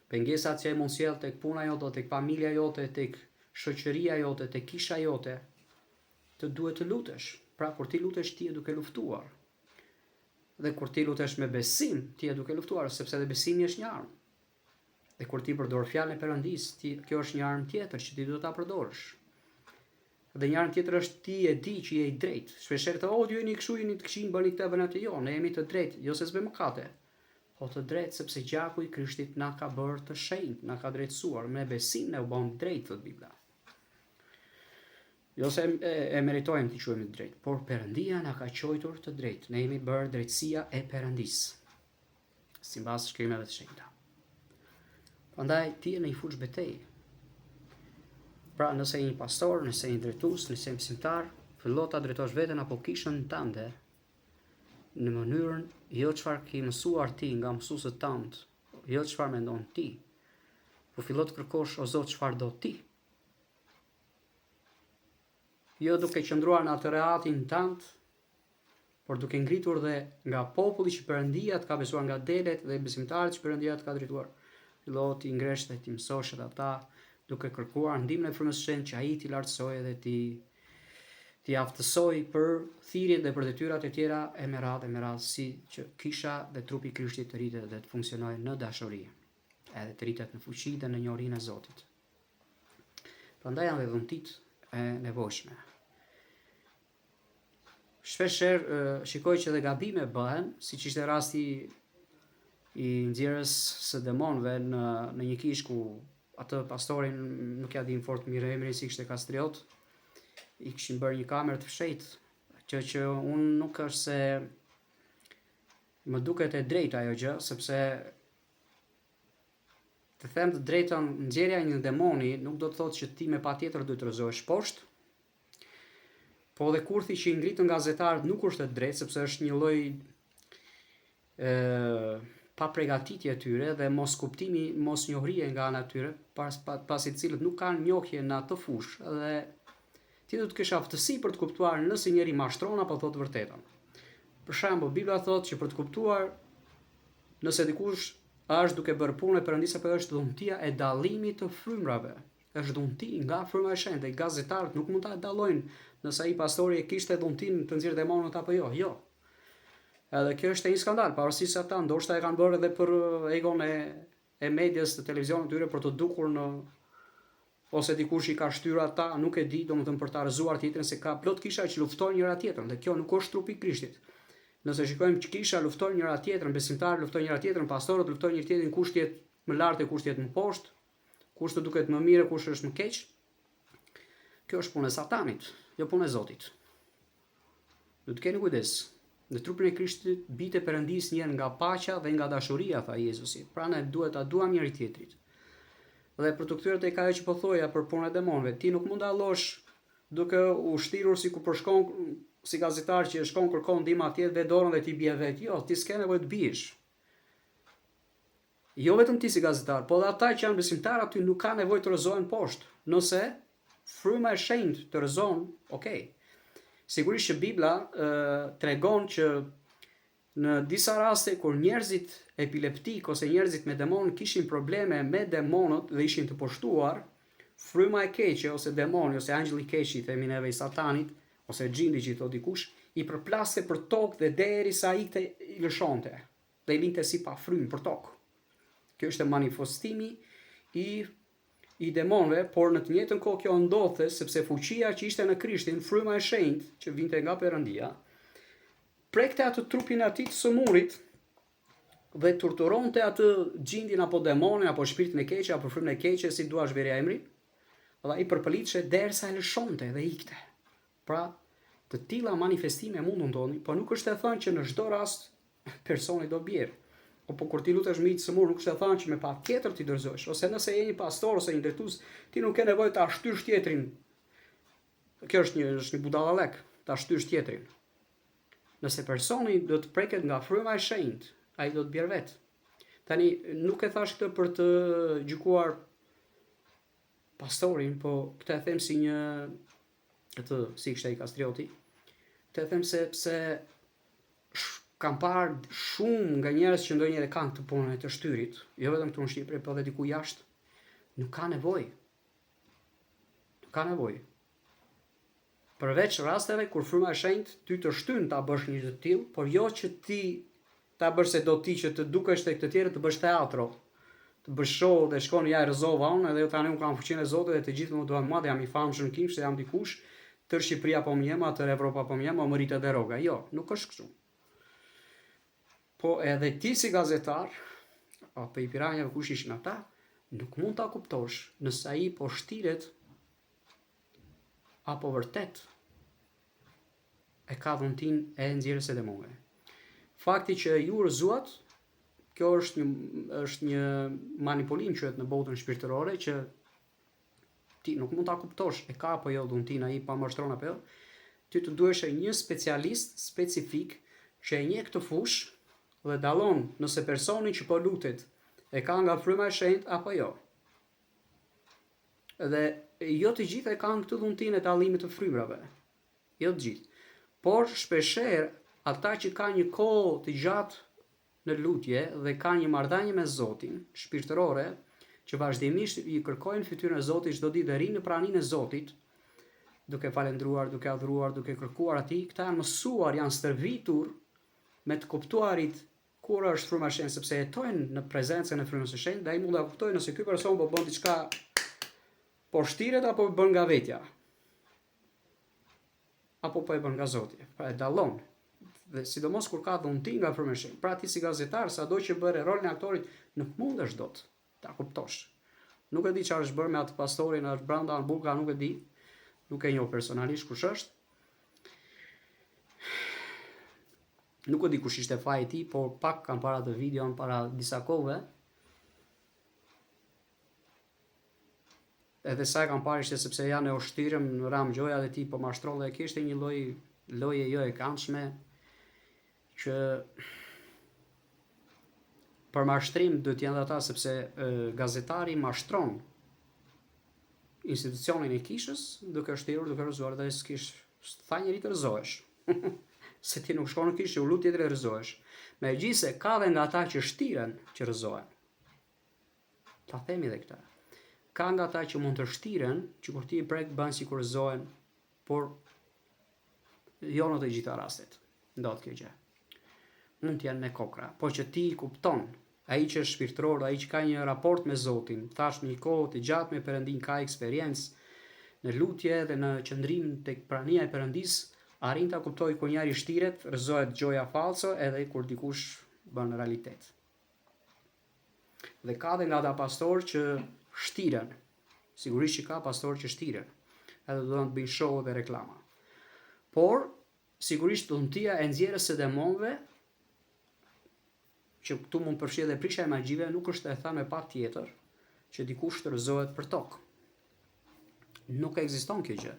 Pengesat që ai mund sjell tek puna jote, tek familja jote, tek shoqëria jote, tek kisha jote, të duhet të lutesh. Pra kur ti lutesh ti je duke luftuar. Dhe kur ti lutesh me besim, ti je duke luftuar, sepse edhe besimi është një armë. Dhe kur ti përdor fjalën e Perëndisë, ti kjo është një armë tjetër që ti duhet ta përdorësh. Dhe një armë tjetër është ti e di që je i drejtë. Shpeshherë thonë, oh, ju jeni kështu, jeni të këqij, bëni këtë, bëni atë. Jo, ne jemi të drejtë, jo se s'bëjmë mëkate. Po të drejtë sepse gjaku i Krishtit na ka bërë të shenjtë, na ka drejtësuar, me besim ne u bëmë të drejtë, thotë Bibla. Jo se e, e meritojmë të quhemi të drejtë, por Perëndia na ka quajtur të drejtë. Ne jemi bërë drejtësia e Perëndisë. Simbas shkrimeve të shenjta. Prandaj ti je në një fushë betejë. Pra, nëse je një pastor, nëse je një drejtues, nëse je mësimtar, fillo ta drejtosh veten apo kishën tënde në mënyrën jo çfarë ke mësuar ti nga mësuesit tënd, jo çfarë mendon ti, po fillo të kërkosh o Zot çfarë do ti. Jo duke qëndruar në atë rehatin tënd, por duke ngritur dhe nga populli që Perëndia të ka besuar nga delet dhe besimtarët që Perëndia të ka drejtuar. Fillo t'i ngresh dhe t'i mësosh edhe ata duke kërkuar ndihmën e Frymës së Shenjtë që ai t'i lartësojë dhe t'i t'i aftësojë për thirrjet dhe për detyrat e tjera e me radhë e me radhë si që kisha dhe trupi i Krishtit të rritet dhe të funksionojë në dashuri, edhe të rritet në fuqi dhe në njohurinë e Zotit. Prandaj janë dhe dhuntitë e nevojshme. Shpeshherë shikoj që dhe gabime bëhen, siç ishte rasti i nxjerrjes së demonëve në në një kishë ku atë pastorin nuk ja dim fort mirë emrin si ishte Kastriot, i kishin bërë një kamerë të fshehtë, që që unë nuk është se më duket e drejtë ajo gjë, sepse Të them të drejtën, nxjerrja e një demoni nuk do të thotë që ti me patjetër duhet të rrëzohesh poshtë. Po dhe kurthi që i ngritën gazetarët nuk është e drejtë sepse është një lloj ë papregatitje e tyre dhe moskuptimi, mosnjohrie nga ana e tyre, pas, pa, pasi të cilët nuk kanë njohje në atë fushë dhe ti do të kesh aftësi për të kuptuar nëse njeri mashtron apo thotë të vërtetën. Për shembull, Bibla thotë që për të kuptuar nëse dikush është duke bërë punën e Perëndisë apo jo është dhuntia e dallimit të frymrave. Është dhunti nga fryma e shenjtë dhe gazetarët nuk mund ta dallojnë nëse ai pastori e kishte dhuntinë të nxjerrë demonët apo jo. Jo. Edhe kjo është një skandal, pavarësisht se ata ndoshta e kanë bërë edhe për egon e e medias të televizionit tyre për të dukur në ose dikush i ka shtyrë ata, nuk e di, domethënë për ta rrëzuar tjetrin se ka plot kisha që luftojnë njëra tjetrën dhe kjo nuk është trupi i Krishtit. Nëse shikojmë që kisha luftojnë njëra tjetrën, besimtarët luftojnë njëra tjetrën, pastorët luftojnë njëri tjetrin, kush të jetë më lart e kush të jetë më poshtë, kush të duket më mirë e kush është më keq. Kjo është punë e Satanit, jo punë e Zotit. Duhet të keni kujdes. Në trupin e Krishtit bijtë e Perëndisë njihen nga paqja dhe nga dashuria, tha Jezusi. Pra ne duhet ta duam njëri tjetrit. Dhe për t'u kthyer tek ajo që po thoja për punën e demonëve, ti nuk mund ta dallosh duke u shtirur sikur po shkon si gazetar që shkon kërkon ndihmë atje dhe dorën dhe ti bie vetë. Jo, ti s'ke nevojë të biesh. Jo vetëm ti si gazetar, po dhe ata që janë besimtarë aty nuk ka nevojë të rrëzohen poshtë. Nëse fryma e shenjtë të rrëzon, ok. Sigurisht që Bibla ë tregon që në disa raste kur njerëzit epileptikë ose njerëzit me demonë kishin probleme me demonët dhe ishin të pushtuar, fryma e keqe ose demoni ose angjëlli i keq i themi neve i satanit ose xhindi që i thotë dikush, i përplaste për tokë dhe derisa ikte i lëshonte. dhe i linte si pa frymë për tokë. Kjo ishte manifestimi i i demonëve, por në të njëjtën kohë kjo ndodhte sepse fuqia që ishte në Krishtin, fryma e shenjtë që vinte nga Perëndia, prekte atë trupin e atij të sëmurit dhe torturonte atë xhindin apo demonin apo shpirtin e keq apo frymën e keqe, si duash vërja emrin, dhe ai përpëliteshe derisa e lëshonte dhe ikte. Pra, të tilla manifestime mund të ndodhin, por nuk është e thënë që në çdo rast personi do bjerë. Apo kur ti lutesh mbi të sëmurë, nuk është e thënë që me patjetër ti dorëzohesh, ose nëse je një pastor ose një drejtues, ti nuk ke nevojë ta shtysh tjetrin. Kjo është një është një budallallëk, ta shtysh tjetrin. Nëse personi do të preket nga fryma e shenjtë, ai do të bjerë vetë. Tani nuk e thash këtë për të gjykuar pastorin, po këtë e them si një atë si ishte ai Kastrioti. Këtë e them sepse kam parë shumë nga njerëz që ndonjëherë kanë këtë punën e të shtyrit, jo vetëm këtu në Shqipëri, po edhe diku jashtë, nuk ka nevojë. Nuk ka nevojë. Përveç rasteve kur fryma e shenjtë ty të shtyn ta bësh një gjë të tillë, por jo që ti ta bësh se do ti që të dukesh tek të tjerët të bësh teatro, të bësh show dhe shkon ja e rrëzova unë edhe jo tani unë kam fuqinë e Zotit dhe të gjithë më duan mua dhe jam i famshëm në Kinë se jam dikush, tërë Shqipëria po më njeh mua, tërë Evropa po më njeh mua, më rritet dhe rroga. Jo, nuk është kështu. Po edhe ti si gazetar, apo i piranjave kush ishin ata, nuk mund ta kuptosh nëse ai po shtiret apo vërtet e ka dhuntinë e nxjerrjes së demonëve. Fakti që ju rrëzuat, kjo është një është një manipulim quhet në botën shpirtërore që ti nuk mund ta kuptosh e ka apo jo dhuntinë ai po mashtron apo jo. Ty të duheshe një specialist specifik që e njeh këtë fushë dhe dallon nëse personi që po lutet e ka nga fryma e shenjtë apo jo. Dhe jo të gjithë e kanë këtë dhuntinë e dallimit të frymërave. Jo të gjithë. Por shpeshherë ata që kanë një kohë të gjatë në lutje dhe kanë një marrëdhënie me Zotin, shpirtërore, që vazhdimisht i kërkojnë fytyrën e Zotit çdo ditë dhe rrinë në praninë e Zotit, duke falendruar, duke adhuruar, duke kërkuar atij, këta janë mësuar, janë stërvitur me të kuptuarit kur është fryma e shenjtë, sepse jetojnë në prezencën e frymës së shenjtë dhe ai mund ta kuptojë nëse ky person po bën diçka po shtiret apo bën nga vetja. Apo po e bën nga Zoti. Pra e dallon. Dhe sidomos kur ka dhunti nga fryma e shenjtë. Pra ti si gazetar, sado që bëre rolin e aktorit, nuk mundesh dot ta kuptosh. Nuk e di çfarë është bërë me atë pastorin, është brenda në burg, nuk e di. Nuk e njoh personalisht kush është. Nuk e di kush ishte faji i tij, por pak kam parë atë videon para disa kohëve. Edhe sa e kam parë ishte sepse ja ne u shtirëm në ram gjoja dhe ti po mashtron dhe kishte një lloj loje jo e këndshme që për mashtrim duhet të jenë ata sepse e, gazetari mashtron institucionin e kishës duke shtirur, duke rrëzuar dhe s'kish tha njeri të rrëzohesh. Se ti nuk shkon në kishë, u lut tjetri rrëzohesh. Megjithëse ka dhe nga ata që shtiren që rrëzohen. Ta themi dhe këtë. Ka nga ata që mund të shtiren, që kur ti i prek bën sikur rrëzohen, por jo në të gjitha rastet. Ndodh kjo gjë. Mund të jenë me kokra, po që ti i kupton, ai që është shpirtëror, ai që ka një raport me Zotin, thash një kohë të gjatë me Perëndin, ka eksperiencë në lutje dhe në qëndrim tek prania e Perëndisë, arrin ta kuptojë kur njëri shtiret, rrëzohet gjoja fallco edhe kur dikush bën realitet. Dhe ka dhe nga ata pastorë që shtiren. Sigurisht që ka pastorë që shtiren. Edhe duan të bëjnë show dhe reklama. Por, sigurisht dhuntia e nxjerrjes së demonëve, që këtu mund të përfshijë edhe prishja e magjive, nuk është e thënë me patjetër që dikush të rrëzohet për tokë. Nuk ekziston kjo gjë.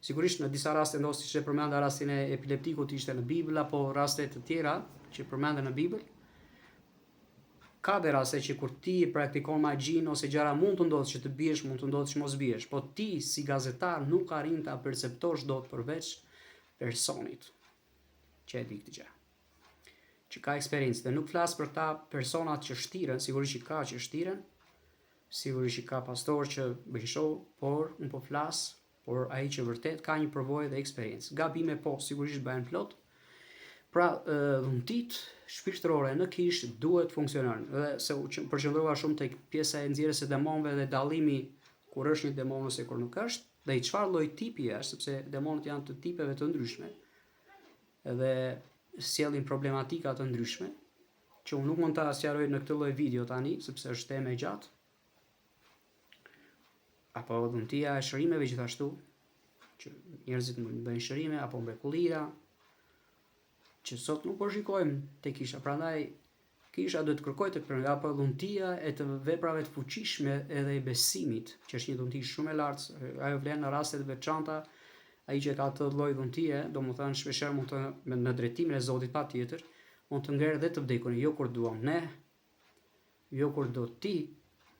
Sigurisht në disa raste ndodh siç e përmenda rastin e epileptikut ishte në Bibël apo raste të tjera që përmenden në Bibël. Ka dhe raste që kur ti praktikon magjinë ose gjëra mund të ndodhë që të biesh, mund të ndodhë që mos biesh, po ti si gazetar nuk arrin ta perceptosh dot përveç personit që e di këtë gjë. Që ka eksperiencë dhe nuk flas për këta personat që shtiren, sigurisht që ka që shtiren, Sigurisht që ka pastorë që bëjnë show, por unë po flas por ai që vërtet ka një përvojë dhe eksperiencë. Gabime po, sigurisht bëhen plot. Pra, dhuntitë shpirtërore në kishë duhet të funksionojnë. Dhe se u përqendrova shumë tek pjesa e nxjerrjes së demonëve dhe dallimi kur është një demon ose kur nuk është, dhe i çfarë lloj tipi është, sepse demonët janë të tipeve të ndryshme dhe sjellin problematika të ndryshme që unë nuk mund ta sqaroj në këtë lloj video tani, sepse është temë e gjatë. Apo dhuntia e shërimeve gjithashtu, që njerëzit mund të bëjnë shërime apo mrekullira, që sot nuk po shikojmë te kisha. Prandaj kisha duhet të kërkojë tek Perëndia apo dhuntia e të veprave të fuqishme edhe e besimit, që është një dhunti shumë e lartë, ajo vlen në raste të veçanta, ai që ka atë lloj dhuntie, domethënë shpeshherë mund të në drejtimin e Zotit patjetër, Mund të ngrerë dhe të vdekurin, jo kur duam ne, jo kur do ti,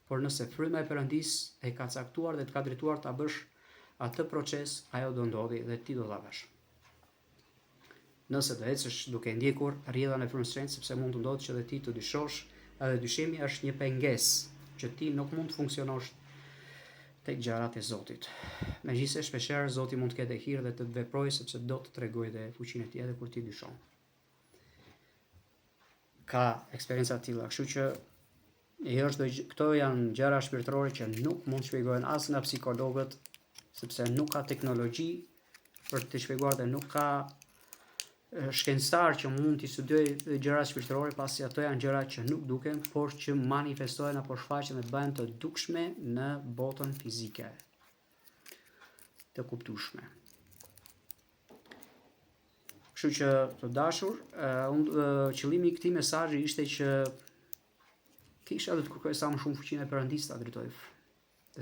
por nëse fryma e Perëndisë e ka caktuar dhe të ka drejtuar ta bësh atë proces, ajo do ndodhi dhe ti do ta bësh. Nëse do ecësh duke ndjekur rrjedhën e frymës së shenjtë, sepse mund të ndodhë që dhe ti të dyshosh, edhe dyshimi është një pengesë që ti nuk mund të funksionosh tek gjërat e Zotit. Megjithëse shpeshherë Zoti mund të ketë hir dhe të të veprojë sepse do të tregojë dhe fuqinë e tij edhe kur ti dyshon. Ka eksperienca të tilla, kështu që jo është këto janë gjëra shpirtërore që nuk mund të shpjegohen as nga psikologët, sepse nuk ka teknologji për të shpjeguar dhe nuk ka shkencëtar që mund të studiojë gjërat shpirtërore, pasi ato janë gjëra që nuk duken, por që manifestohen apo shfaqen dhe bëhen të dukshme në botën fizike. Të kuptueshme. Kështu që të dashur, unë qëllimi i këtij mesazhi ishte që kisha do të kërkojë sa më shumë fuqinë e Perëndisë ta drejtojë.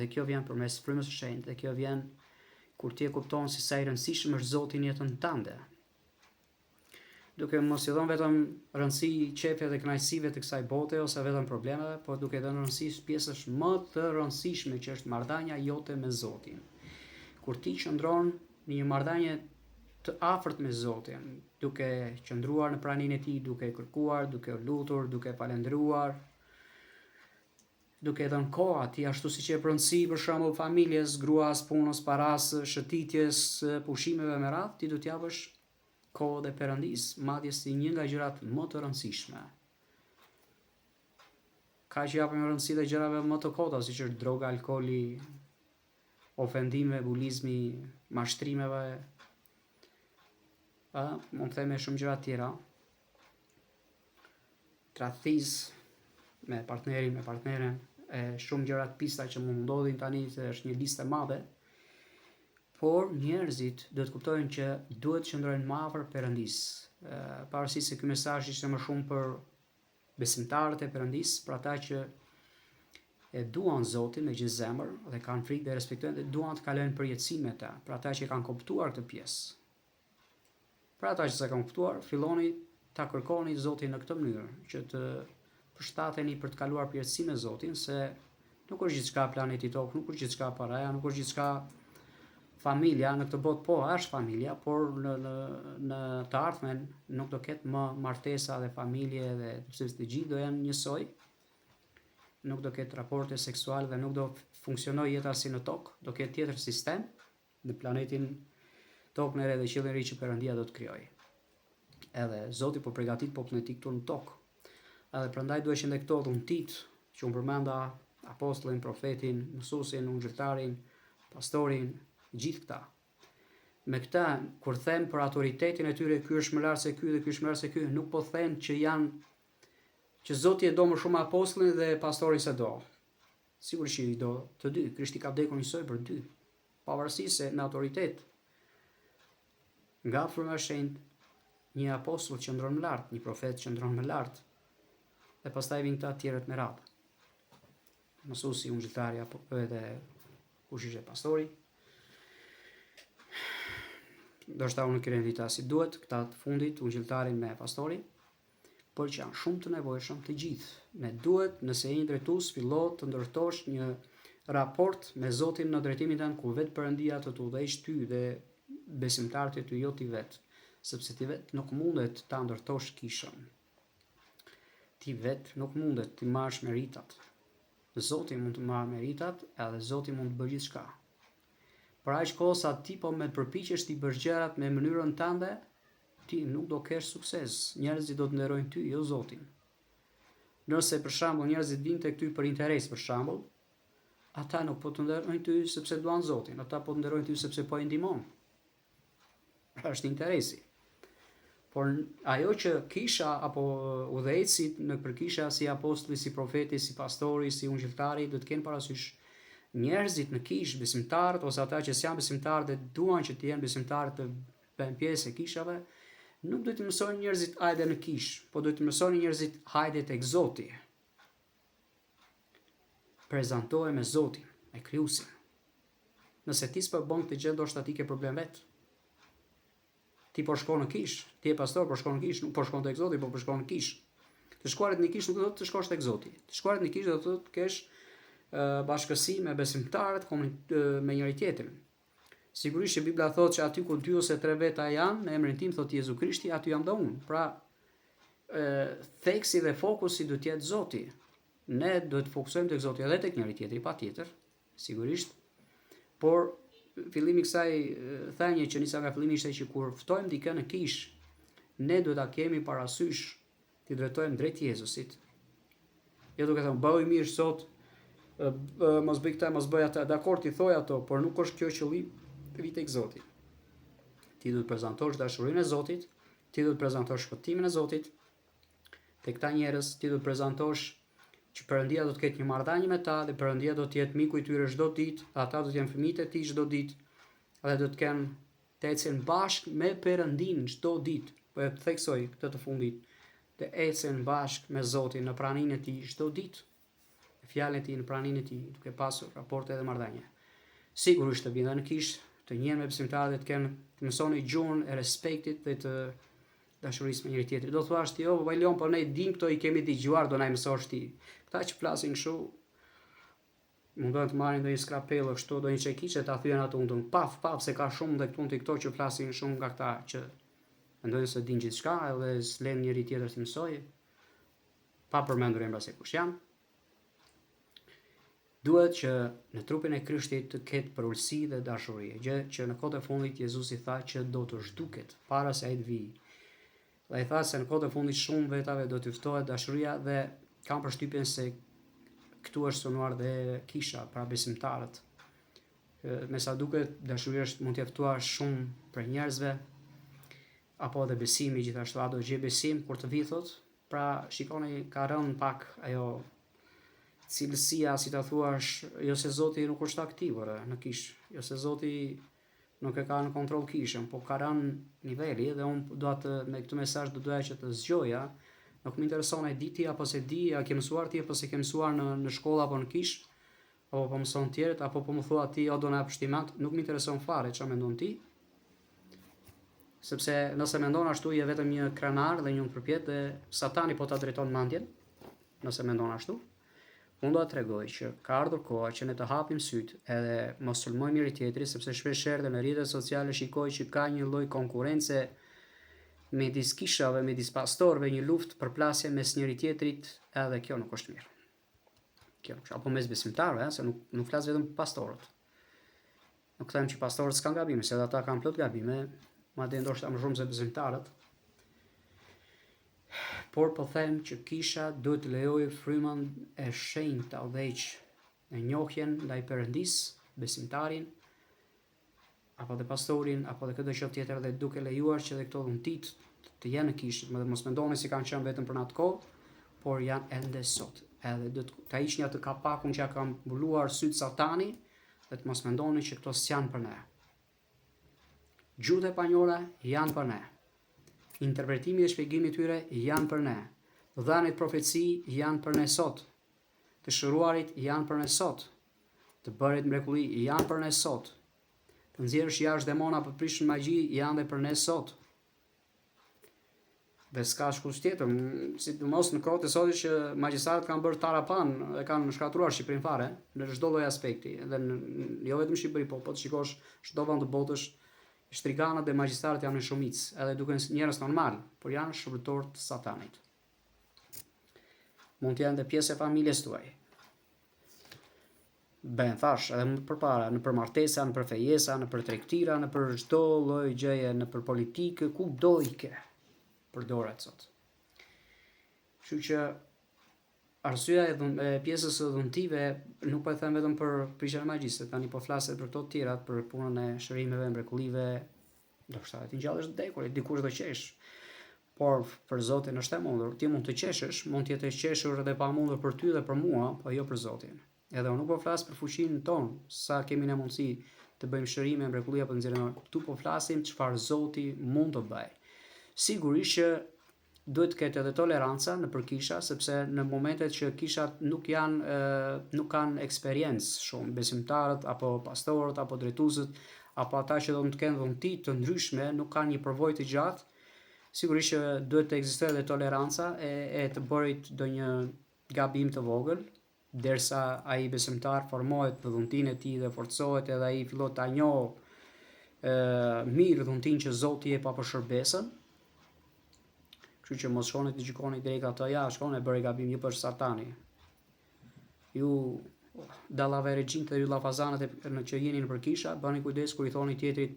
Dhe kjo vjen përmes frymës së shenjtë, dhe kjo vjen kur ti e kupton se sa i rëndësishëm është Zoti në jetën tënde. Duke mos i dhënë vetëm rëndësi qejfeve dhe kënaqësive të kësaj bote ose vetëm problemeve, por duke i dhënë rëndësi pjesës më të rëndësishme që është marrëdhënia jote me Zotin. Kur ti qëndron në një marrëdhënie të afërt me Zotin, duke qëndruar në praninë e Tij, duke kërkuar, duke u lutur, duke falënderuar, duke dhënë kohë atij ashtu siç i jep rëndësi për shembull familjes, gruas, punës, parasë, shëtitjes, pushimeve me radhë, ti do t'i japësh kohë dhe Perëndisë, madje si një nga gjërat më të rëndësishme. Ka që japin rëndësi dhe gjërave më të kota, siç është droga, alkooli, ofendime, bulizmi, mashtrimeve, ë, mund të themi shumë gjëra të tjera. Tradhtisë me partnerin, me partneren, e shumë gjëra të pista që mund ndodhin tani se është një listë e madhe. Por njerëzit duhet të kuptojnë që duhet të qëndrojnë më afër Perëndisë. Pavarësisht se ky mesazh ishte më shumë për besimtarët e Perëndisë, për ata që e duan Zotin me gjithë zemër dhe kanë frikë dhe respektojnë dhe duan të kalojnë përjetësinë me të. Për ata që e kanë kuptuar këtë pjesë. Për ata që s'e kanë kuptuar, filloni ta kërkoni Zotin në këtë mënyrë, që të përshtateni për të kaluar përjetësinë me Zotin, se nuk është gjithçka planeti Tokë, nuk është gjithçka paraja, nuk është gjithçka familja në këtë botë po është familja, por në në në të ardhmen nuk do ketë më martesa dhe familje dhe sepse të gjithë do jenë njësoj. Nuk do ketë raporte seksuale dhe nuk do funksionojë jeta si në tokë, do ketë tjetër sistem në planetin Tokën e re dhe qiellin e ri që Perëndia do të krijojë. Edhe Zoti po përgatit popullin e tij këtu në tokë. Edhe prandaj duhet që në këto dhuntitë që unë përmenda, apostullin, profetin, mësuesin, ungjilltarin, pastorin, gjithë këta. Me këta, kur them për autoritetin e tyre, ky është më lart se ky dhe ky është më lart se ky, nuk po them që janë që Zoti e do më shumë apostullin dhe pastorin s'e do. Sigurisht që i do të dy, Krishti ka vdekur njësoj për dy, pavarësisht se në autoritet nga fryma e shenjtë një apostull qëndron më lart, një profet qëndron më lart, dhe pastaj vijnë këta të tjerët me radhë. Mësuesi, ungjilltari apo edhe kush ishte pastori. Ndoshta unë nuk i rendita si duhet, këta të fundit, ungjilltarin me pastorin por që janë shumë të nevojshëm të gjithë. Ne duhet, nëse je një drejtues, fillo të ndërtosh një raport me Zotin në drejtimin tënd ku vetë Perëndia të të udhëheqë ty dhe besimtarët e tu, jo ti vetë, sepse ti vetë nuk mundet ta ndërtosh kishën. Ti vetë nuk mundet t'i marrësh meritat. Zoti mund të marrë meritat, edhe Zoti mund të bëjë gjithçka. Por aq kohë sa ti po me përpiqesh t'i bësh gjërat me mënyrën tënde, Ti nuk do kesh sukses, njerëzit do të nderojnë ty, jo Zotin. Nëse për shembull njerëzit vijnë tek ty për interes për shembull, ata nuk po të nderojnë ty sepse duan Zotin, ata po të nderojnë ty sepse po i ndihmon. Pra është interesi. Por ajo që kisha apo udhëheqësit nëpër kisha si apostulli, si profeti, si pastori, si ungjilltari do të kenë parasysh njerëzit në kishë, besimtarët ose ata që s'janë besimtarë dhe duan që të jenë besimtarë të bëhen pjesë e kishave, nuk duhet të mësojnë njerëzit hajde në kishë, po duhet të mësojnë njerëzit hajde tek Zoti. Prezantoje me Zotin, me Krijuesin. Nëse ti s'po bën këtë gjë, ndoshta ti ke problem vetë. Ti po shkon në kishë, ti je pastor, po shkon në kishë, nuk po shkon tek Zoti, po po shkon në kishë. Të shkuarit në kishë nuk do të thotë të shkosh tek Zoti. Të shkuarit në kishë do të thotë të kesh bashkësi me besimtarët, me njëri tjetrin. Sigurisht që Bibla thotë që aty ku dy ose tre veta janë në emrin tim thotë Jezu Krishti, aty jam dhe unë. Pra, ë theksi dhe fokusi duhet të jetë Zoti. Ne duhet të fokusojmë tek Zoti edhe tek njëri tjetri, patjetër, sigurisht. Por fillimi i kësaj thënie që nisa nga fillimi ishte që kur ftojmë dikë në kishë, ne duhet ta kemi parasysh t'i drejtojmë drejt Jezusit. Jo duke thënë, bëhu i mirë sot, mos bëj këtë, mos bëj atë. Dakord, ti thoj ato, por nuk është kjo qëllim të vijë tek Zoti. Ti duhet të prezantosh dashurinë e Zotit, ti duhet të prezantosh shpëtimin e Zotit te këta njerëz, ti duhet të prezantosh që Perëndia do të ketë një marrëdhënie me ta dhe Perëndia do të jetë miku i tyre çdo ditë, ata do të jenë fëmijët e tij çdo ditë dhe do të kenë Të ecin bashkë me Perëndinë çdo ditë, po e theksoj këtë të fundit, të ecin bashkë me Zotin në praninë e Tij çdo ditë, në fjalën e Tij, në praninë e Tij, duke pasur raporte dhe marrëdhënie. Sigurisht të vijnë dhe në kishë, të njihen me besimtarët dhe të kenë të mësoni gjuhën e respektit dhe të dashurisë me njëri tjetrin. Do thuash ti, oh, Bajlon, po ne i dimë këto, i kemi dëgjuar, do na i mësosh ti. Këta që flasin kështu, Mundohen të marrin ndonjë skrapellë kështu, ndonjë çekiç e ta thyejnë atë hundën. Paf, paf, se ka shumë dhe këtu në TikTok që flasin shumë nga këta që mendojnë se dinë gjithçka edhe s'lenë njeri tjetër të mësojë. Pa përmendur emra se kush janë. Duhet që në trupin e Krishtit të ketë përulësi dhe dashuri, gjë që në kohët e fundit Jezusi tha që do të zhduket para se ai të vijë. Dhe ai tha se në kohët e fundit shumë vetave do t'u ftohet dashuria dhe kam përshtypjen se këtu është synuar dhe kisha, pra besimtarët. Me sa duket, dashuria është mund të jetë ftuar shumë prej njerëzve, apo edhe besimi gjithashtu, a do gjej besim kur të vij thotë, pra shikoni ka rënë pak ajo cilësia, si ta thuash, jo se Zoti nuk është aktiv ore, në kishë, jo se Zoti nuk e ka në kontroll kishën, po ka rënë niveli dhe unë dua të me këtë mesazh do doja që të zgjoja. Nuk më intereson e di ti apo s'e di, a ke mësuar ti apo s'e ke mësuar në në shkollë apo në kishë, apo po mëson tjerët, apo po më thua ti o do na japësh ti mend, nuk më intereson fare çfarë mendon ti. Sepse nëse mendon ashtu je vetëm një krenar dhe një përpjetë dhe satani po ta drejton mendjen, nëse mendon ashtu. Unë do të tregoj që ka ardhur koha që ne të hapim sytë edhe mos sulmojmë njëri tjetrin, sepse shpesh herë dhe në rrjetet sociale shikoj që ka një lloj konkurrence midis kishave, midis pastorëve, një luftë përplasje mes njëri tjetrit, edhe kjo nuk është mirë. Kjo nuk është, apo mes besimtarëve, se nuk nuk flas vetëm për pastorët. Nuk them që pastorët s'kanë gabime, se edhe ata kanë plot gabime, madje ndoshta më shumë se besimtarët. Por po them që kisha duhet të lejojë frymën e shenjtë ta udhëheqë në njohjen ndaj Perëndisë, besimtarin, apo dhe pastorin, apo dhe këdo qoftë tjetër dhe duke lejuar që edhe këto dhuntitë të jenë në kishë, dhe mos mendoni se kanë qenë vetëm për në atë kohë, por janë ende sot. Edhe duhet ta hiqni atë kapakun që ja ka mbuluar sytë satani, dhe të mos mendoni që këto s'janë për ne. Gjuhët e panjohura janë për ne. Interpretimi dhe shpjegimi i tyre janë për ne. Dhëniet profeci janë për ne sot. Të shëruarit janë për ne sot. Të bërit mrekulli janë për ne sot. Të nxjerrësh jashtë demona apo të prishësh magji janë dhe për ne sot. Dhe s'ka askush tjetër, sidomos në kohët e sotit që magjistarët kanë bërë tarapan dhe kanë shkatërruar Shqipërinë fare në çdo lloj aspekti dhe në, jo vetëm në Shqipëri, po po të shikosh çdo vend të botës, shtriganët dhe magjistarët janë në shumicë, edhe duken njerëz normal, por janë shërbëtorë të satanit. Mund të jenë dhe pjesë e familjes tuaj. Ben, thash, edhe më përpara, nëpër martesa, nëpër fejesa, nëpër tregtira, nëpër çdo lloj gjëje, nëpër politikë, kudo i ke, përdoret sot. Kështu që arsyeja e, dhun, e pjesës së dhuntive nuk po e them vetëm për prishjen e magjisë, se tani po flas edhe për këto të tjerat, për punën e shërimeve, mrekullive, Ndoshta edhe të ngjallësh të vdekurit, dikush do qesh. Por për Zotin është e mundur. Ti mund të qeshësh, mund të jetë e qeshur dhe e pamundur për ty dhe për mua, po jo për Zotin. Edhe unë nuk po flas për fuqinë tonë, sa kemi ne mundësi të bëjmë shërime, mrekulli apo të nxjerrim. Këtu po flasim çfarë Zoti mund të bëjë. Sigurisht që Duhet të ketë edhe toleranca nëpër kisha, sepse në momentet që kishat nuk janë nuk kanë eksperiencë shumë, besimtarët apo pastorët apo drejtuesit apo ata që do të kenë dhunti të ndryshme, nuk kanë një përvojë të gjatë, sigurisht që duhet të ekzistojë edhe toleranca e, e të bërit ndonjë gabim të vogël, derisa ai besimtar formohet në dhuntinë e tij dhe forcohet edhe ai fillon ta njohë mirë dhuntinë që Zoti jep apo shërbesën. Kështu që mos shkoni të gjykoni direkt atë, ja, shkon e bëre gabim, ju për satani. Ju dallaverexhinjtë dhe ju llafazanët e në që jeni nëpër kisha, bëni kujdes kur i thoni tjetrit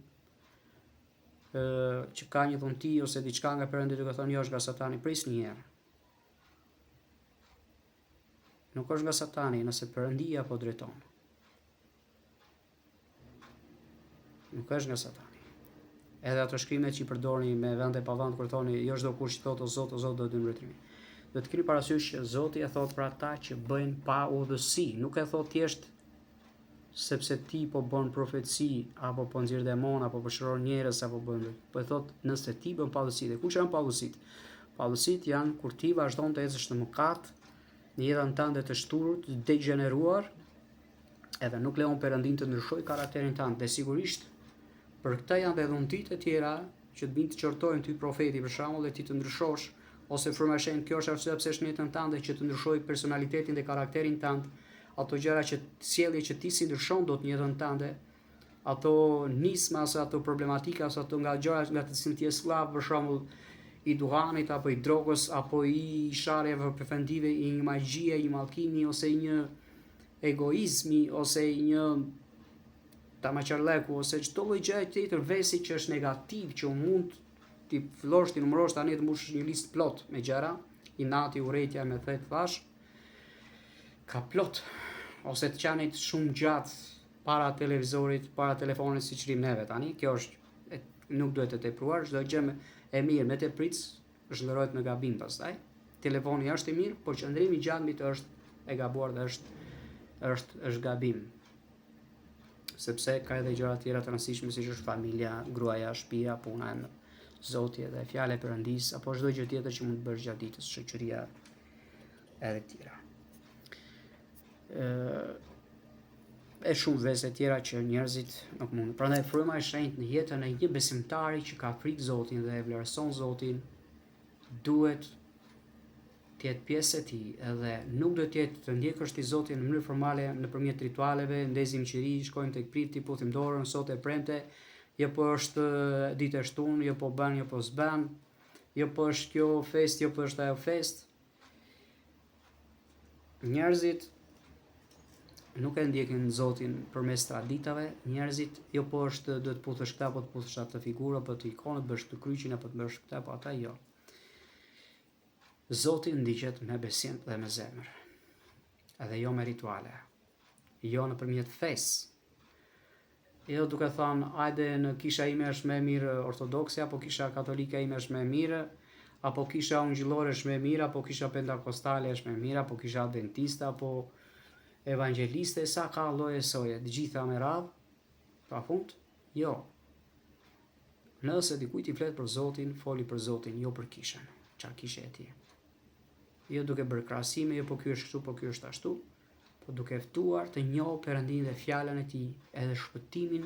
ë që ka një dhunti ose diçka nga Perëndia duke thënë jo është nga satani, prisni një herë. Nuk është nga satani, nëse Perëndia po drejton. Nuk është nga satani. Edhe ato shkrimet që i përdorni me vend e pa vend kur thoni jo çdo kush që thotë o Zot, o Zot do të hyjë në mbretëri. Duhet të keni parasysh që Zoti e thotë për ata që bëjnë paudhësi, nuk e thotë thjesht sepse ti po bën profeci apo po nxjerr demon apo po shëron njerëz apo bën po e thot nëse ti bën paudhësi dhe kush janë paudhësitë paudhësitë janë kur ti vazhdon të ecësh në mëkat në jetën tënde të shthurur të degjeneruar edhe nuk lejon Perëndinë të ndryshojë karakterin tënd dhe sigurisht për këtë janë dhe dhuntitë e tjera që të vijnë të qortojnë ty profeti për shembull dhe ti të ndryshosh ose fryma e shenjtë, kjo është arsyeja pse është në jetën tënde që të ndryshojë personalitetin dhe karakterin tënd, ato gjëra që sjellje që ti s'i ndryshon dot në jetën tënde, ato nisma ose ato problematika ose ato nga gjëra nga të cilat ti je skllav për shembull i duhanit apo i drogës apo i sharjeve ofendive, i një magjie, i një mallkimi ose i një egoizmi ose i një tamaqarlleku ose çdo lloj gjëje tjetër vesi që është negativ që mund t'i fillosh t'i numërosh tani të mbushësh një listë plot me gjëra, inati, urrejtja me thet thash, ka plot ose të qenit shumë gjatë para televizorit, para telefonit siç rrim neve tani, kjo është e, nuk duhet të tepruar, çdo gjë me, e mirë me tepricë shndërrohet në gabim pastaj. Telefoni është i mirë, por qëndrimi gjatë mbi të është e gabuar dhe është është është gabim. Sepse ka edhe gjëra të tjera të rëndësishme siç është familja, gruaja, shtëpia, puna e. Zoti edhe fjala e Perëndisë apo çdo gjë tjetër që mund të bësh gjatë ditës, shoqëria edhe të tjera. Ë e shumë vese tjera që njerëzit nuk mund. Prandaj fryma e shenjtë në jetën e një besimtari që ka frikë Zotin dhe e vlerëson Zotin, duhet të jetë pjesë e tij edhe nuk do të jetë të ndjekësh ti Zotin në mënyrë formale nëpërmjet ritualeve, ndezim qiri, shkojmë tek prifti, puthim dorën, sot e premte, jo po është ditë e shtunë, jo po bën, jo po s'bën, jo po është kjo festë, jo po është ajo festë. Njerëzit nuk e ndjekin Zotin përmes traditave, njerëzit jo po është duhet të puthësh këtë apo të puthësh atë figurë apo të ikonë, të bësh këtë kryqin apo të bësh këtë apo ata jo. Zoti ndiqet me besim dhe me zemër, edhe jo me rituale, jo nëpërmjet fesë. Jo duke thënë, ajde në kisha ime është më e mirë ortodokse, apo kisha katolike ime është më e mirë, apo kisha ungjillore është më e mirë, apo kisha pentakostale është më e mirë, apo kisha adventiste, apo evangjeliste, sa ka lloje soje, të gjitha me radhë, pa fund, jo. Nëse dikujt i flet për Zotin, foli për Zotin, jo për kishën. Çfarë kishe je ti? Jo duke bërë krahasime, jo po ky është kështu, po ky është ashtu, po duke ftuar të njohë Perëndinë dhe fjalën e tij, edhe shpëtimin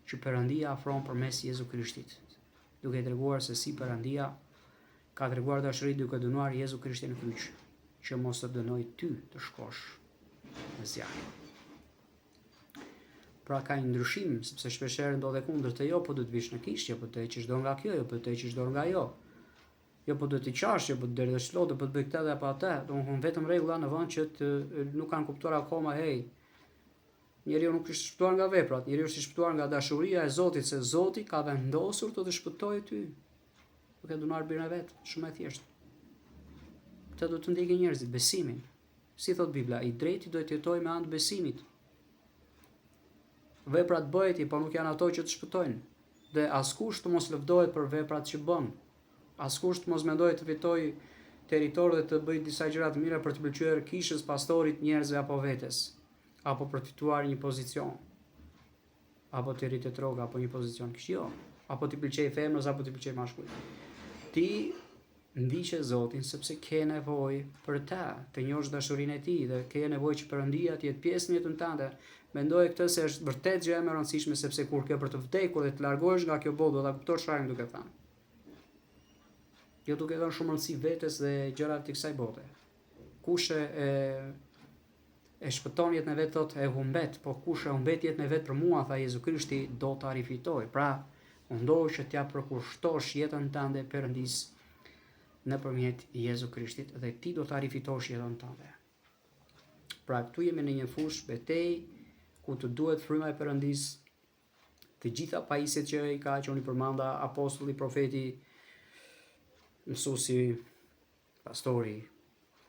që Perëndia afron përmes Jezu Krishtit, duke treguar se si Perëndia ka treguar dashuri duke dënuar Jezu Krishtin në kryq, që mos të dënojë ty të shkosh në zjarr. Pra ka një ndryshim, sepse shpeshherë ndodh e kundërta, jo po duhet të vish në kishë, jo po të heqësh dorë nga kjo, jo po të heqësh dorë nga ajo. Jo po duhet të qash, jo po të derdhësh lot, po të bëj këtë dhe apo atë. Domethënë vetëm rregulla në vend që të nuk kanë kuptuar akoma, hey, njeriu nuk është shpëtuar nga veprat, njeriu është i shpëtuar nga dashuria e Zotit, se Zoti ka vendosur të të shpëtojë ty. Duke dhuruar birin e vet, shumë e thjeshtë. Këtë do të ndjekin njerëzit, besimin. Si thotë Bibla, i drejti do të jetojë me anë të besimit. Veprat bëji ti, por nuk janë ato që të shpëtojnë. Dhe askush të mos lëvdohet për veprat që bën. Askush të mos mendojë të fitojë territor dhe të bëjë disa gjëra të mira për të pëlqyer kishës, pastorit, njerëzve apo vetes, apo për të fituar një pozicion, apo të rritet rroga apo një pozicion kishë. Jo, apo t'i pëlqejë femrës apo t'i pëlqejë mashkullit. Ti Ndiqe Zotin sepse ke nevojë për të, të njohësh dashurinë e Tij dhe ke nevojë që Perëndia të jetë pjesë në jetën tënde. Mendoje këtë se është vërtet gjëja më e rëndësishme sepse kur ke për të vdekur dhe të largohesh nga kjo botë do ta kuptosh çfarë jam duke thënë. Jo duke dhënë shumë rëndësi vetes dhe gjërave të kësaj bote. Kush e, e e shpëton jetën e vet thotë e humbet, po kush e humbet jetën e vet për mua, tha Jezu Krishti, do ta rifitojë. Pra, mundohu që t'ia përkushtosh jetën tënde Perëndisë nëpërmjet Jezu Krishtit dhe ti do ta rifitosh jetën tënde. Pra, këtu jemi në një fushë betejë ku të duhet fryma e Perëndisë, të gjitha pajisjet që i ka që unë i përmenda, apostulli, profeti, mësuesi, pastori,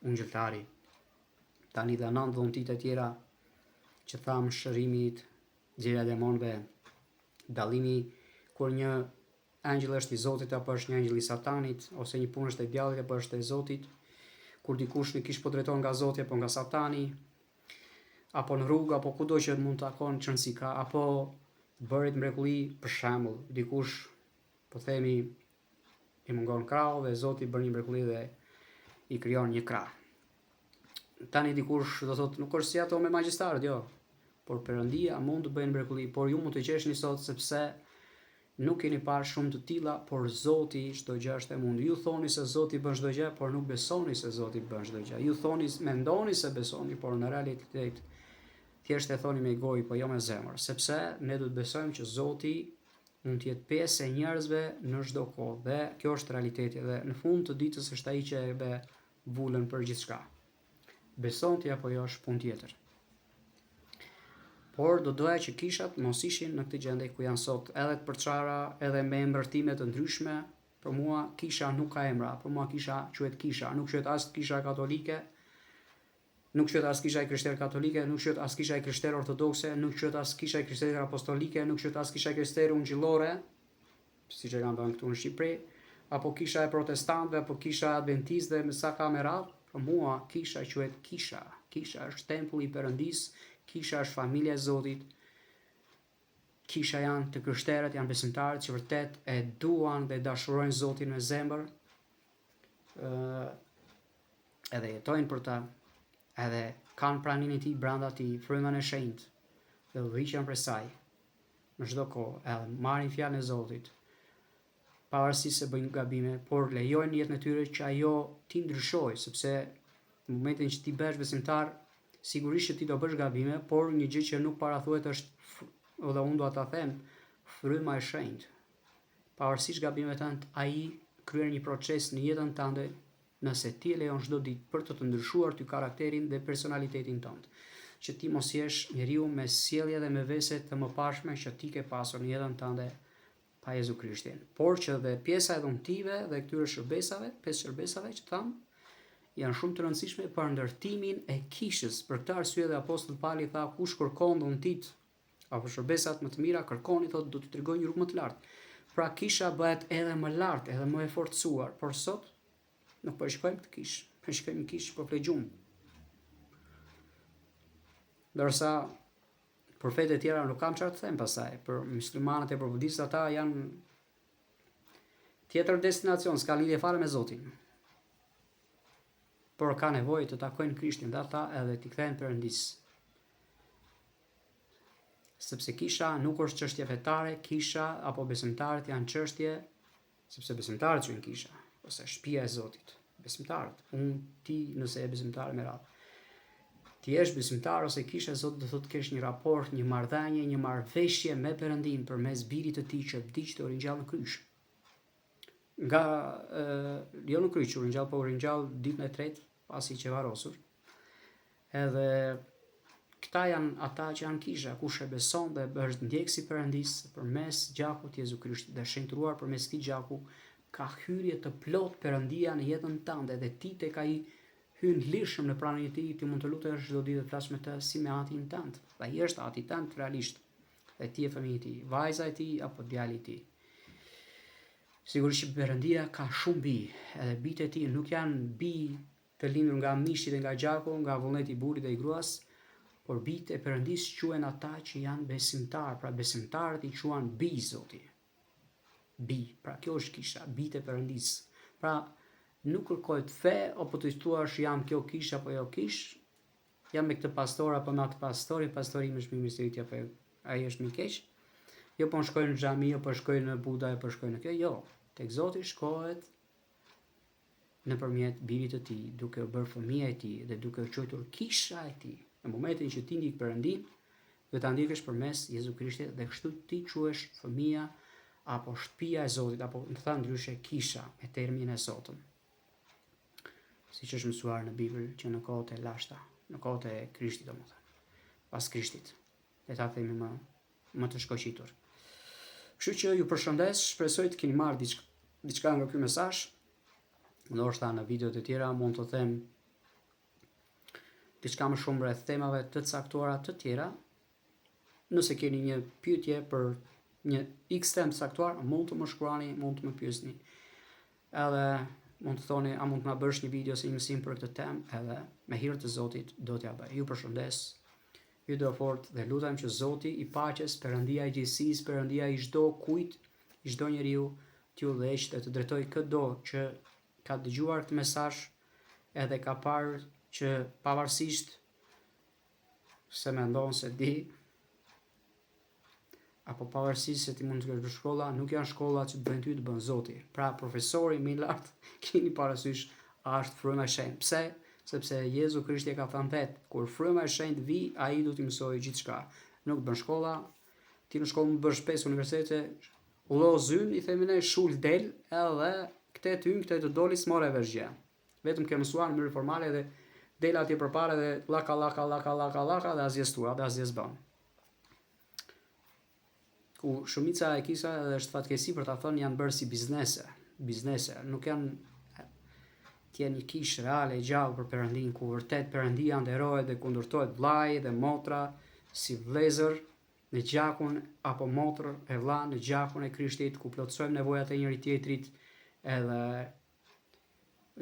ungjilltari, tani dhe nëntë dhuntitë e tjera që thamë shërimit, nxjerrja e demonëve, dallimi kur një engjëll është i Zotit apo është një engjëll i Satanit, ose një punë është e djallit apo është e Zotit, kur dikush në kishë po drejton nga Zoti apo nga Satani, apo në rrugë apo kudo që mund të takon ç'rëndësi ka, apo të bërit mrekulli, për shembull, dikush po themi i mungon krahu dhe Zoti bën një mrekulli dhe i krijon një krah. Tani dikush do thotë nuk është si ato me magjistarët, jo. Por Perëndia mund të bëjë mrekulli, por ju mund të qeshni sot sepse nuk keni parë shumë të tilla, por Zoti çdo gjë është e mundur. Ju thoni se Zoti bën çdo gjë, por nuk besoni se Zoti bën çdo gjë. Ju thoni, mendoni se besoni, por në realitet thjesht e thoni me gojë, po jo me zemër, sepse ne duhet të besojmë që Zoti mund të jetë pjesë e njerëzve në çdo kohë dhe kjo është realiteti dhe në fund të ditës është ai që e vë vulën për gjithçka. Beson ti apo jo është punë tjetër. Por do doja që kishat mos ishin në këtë gjendje ku janë sot, edhe të përçara, edhe me emërtime të ndryshme. Për mua kisha nuk ka emra, për mua kisha quhet kisha, nuk quhet as kisha katolike, Nuk quhet as Kisha e Krishterë Katolike, nuk quhet as Kisha e Krishterë Ortodokse, nuk quhet as Kisha e Krishterë Apostolike, nuk quhet as Kisha e Krishterë Ungjillore, siç e kanë vënë këtu në Shqipëri, apo Kisha e Protestantëve, apo Kisha e Adventistëve, me sa ka me radhë, për mua kisha quhet kisha. Kisha është tempulli i Perëndisë, kisha është familja e Zotit. Kisha janë të krishterët, janë besimtarët që vërtet e duan dhe dashurojnë Zotin me zemër, ë edhe jetojnë për ta, edhe kanë praninë e tij brenda tij, frymën e shenjtë dhe udhëhiqen prej saj në çdo kohë, edhe marrin fjalën e Zotit, pavarësisht se bëjnë gabime, por lejojnë në jetën e tyre që ajo t'i ndryshojë, sepse në momentin që ti bëhesh besimtar, sigurisht që ti do bësh gabime, por një gjë që nuk parathuhet është, dhe unë dua ta them, fryma e shenjtë. Pavarësisht gabimeve tënde, ai kryen një proces në jetën tënde nëse ti e lejon çdo ditë për të të ndryshuar ty karakterin dhe personalitetin tënd, që ti mos jesh njeriu me sjellje dhe me vese të mëparshme që ti ke pasur në jetën tënde pa Jezu Krishtin. Por që dhe pjesa e dhuntive dhe këtyre shërbesave, pesë shërbesave që thamë, janë shumë të rëndësishme për ndërtimin e kishës. Për këtë arsye dhe apostull Pali tha kush kërkon dhuntitë apo shërbesat më të mira, kërkoni thotë do t'ju tregoj një rrugë më të lartë. Pra kisha bëhet edhe më lart, edhe më e forcuar, por sot nuk po e shikojmë këtë kishë, po e shikojmë kishë po fle gjumë. Ndërsa Për fetë e tjera nuk kam çfarë të them pastaj, për muslimanët e për budistët ata janë tjetër destinacion, s'ka lidhje fare me Zotin. Por ka nevojë të takojnë Krishtin dhe ata edhe t'i kthehen Perëndisë. Sepse kisha nuk është çështje fetare, kisha apo besimtarët janë çështje Sepse besimtarët quhen kisha, ose shtëpia e Zotit. Besimtarët, unë, ti, nëse je besimtar me radhë. Të jesh besimtar ose kisha e Zotit do thotë të kesh një raport, një marrëdhënie, një marrëveshje me Perëndinë përmes birit të tij që vdiq dhe u ringjall në kryq. Nga e, jo në kryq u ringjall, po u ringjall ditën e tretë pasi qe varrosur. Edhe këta janë ata që janë kisha, kush e beson dhe është ndjekës i Perëndisë përmes gjakut të Jezu Krishtit dhe shenjtëruar përmes këtij gjaku, ka hyrje të plotë Perëndia në jetën tënde dhe ti tek ai hyn lirshëm në praninë e tij, ti mund të lutesh çdo ditë të flasësh me të si me atin tënd. Dhe ai është ati tënd realisht. Dhe ti je fëmijë i tij, vajza e tij apo djali i tij. Sigurisht që Perëndia ka shumë bij, edhe bijtë e tij nuk janë bij të lindur nga mishi dhe nga gjaku, nga vullneti i burrit dhe i gruas, por bijtë e Perëndisë quhen ata që janë besimtarë, pra besimtarët i quan bij Zoti. Bij, pra kjo është kisha, bijtë e Perëndisë. Pra nuk kërkohet fe apo të thuash jam kjo kishë apo jo kishë, jam me këtë pastor apo me atë pastor, pastori im është më mirë se yti apo jo, ai është më i keq. Jo po shkoj në xhami, apo shkoj në Buda, apo shkoj në kjo, jo. Tek Zoti shkohet nëpërmjet birit të tij, duke u bërë fëmija i tij dhe duke u quajtur kisha e tij. Në momentin që ti ndjek Perëndinë, do ta ndjekësh përmes Jezu Krishtit dhe kështu ti quhesh fëmija apo shtëpia e Zotit apo të thënë ndryshe kisha me termin e sotëm. Siç është mësuar në Bibël që në kohët e lashta, në kohët e Krishtit domethënë, pas Krishtit. Le ta themi më më të shkoqitur. Kështu që ju përshëndes, shpresoj të keni marrë diçka, diçka nga ky mesazh. Ndoshta në videot e tjera mund të them diçka më shumë rreth temave të caktuara të tjera. Nëse keni një pyetje për një X temë të caktuar, mund të më shkruani, mund të më pyesni. Edhe mund të thoni a mund të na bësh një video ose një mësim për këtë temë, edhe me hir të Zotit do t'ja bëj. Ju përshëndes. Ju dua fort dhe lutem që Zoti i paqes, Perëndia i gjithësisë, Perëndia i çdo kujt, i çdo njeriu, t'ju udhëheqë dhe të drejtojë këdo që ka dëgjuar këtë mesazh edhe ka parë që pavarësisht se mendon se di, apo pavarësisht se ti mund të kesh bërë shkolla, nuk janë shkollat që të bëjnë ty të bën Zoti. Pra profesori më i lartë, keni parasysh, është fryma e shenjtë. Pse? Sepse Jezu Krishti e ka thënë vetë, kur fryma e shenjtë vi, ai do t'ju mësojë gjithçka. Nuk të bën shkolla, ti në shkollë mund të bësh pesë universitete, Lozyn, i themi ne, shul del, edhe këte të hyn, këte të doli, s'more vesh gjë. Vetëm ke mësuar në mënyrë formale dhe del atje përpara dhe llaka llaka llaka llaka llaka dhe asgjë s'thua dhe asgjë s'bën. Ku shumica e kishave edhe është fatkeqësi për ta thënë janë bërë si biznese, biznese, nuk janë të jenë një kishë reale e gjallë për Perëndinë, ku vërtet Perëndia nderohet dhe ku ndërtohet vllai dhe motra si vëllezër në gjakun apo motër e vlla në gjakun e Krishtit, ku plotësojmë nevojat e njëri tjetrit edhe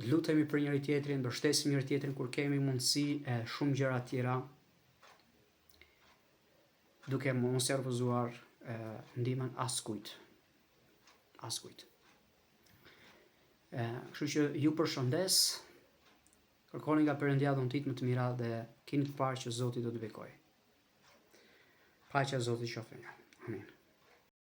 lutemi për njëri tjetrin, mbështesim njëri tjetrin kur kemi mundësi e shumë gjëra tjera duke mos e refuzuar ndihmën askujt. Askujt. Kështu që ju përshëndes, kërkoni nga Perëndia dhuntitë më të mira dhe keni të parë që Zoti do të bekojë. Paqja e Zotit qoftë me ju. Amin.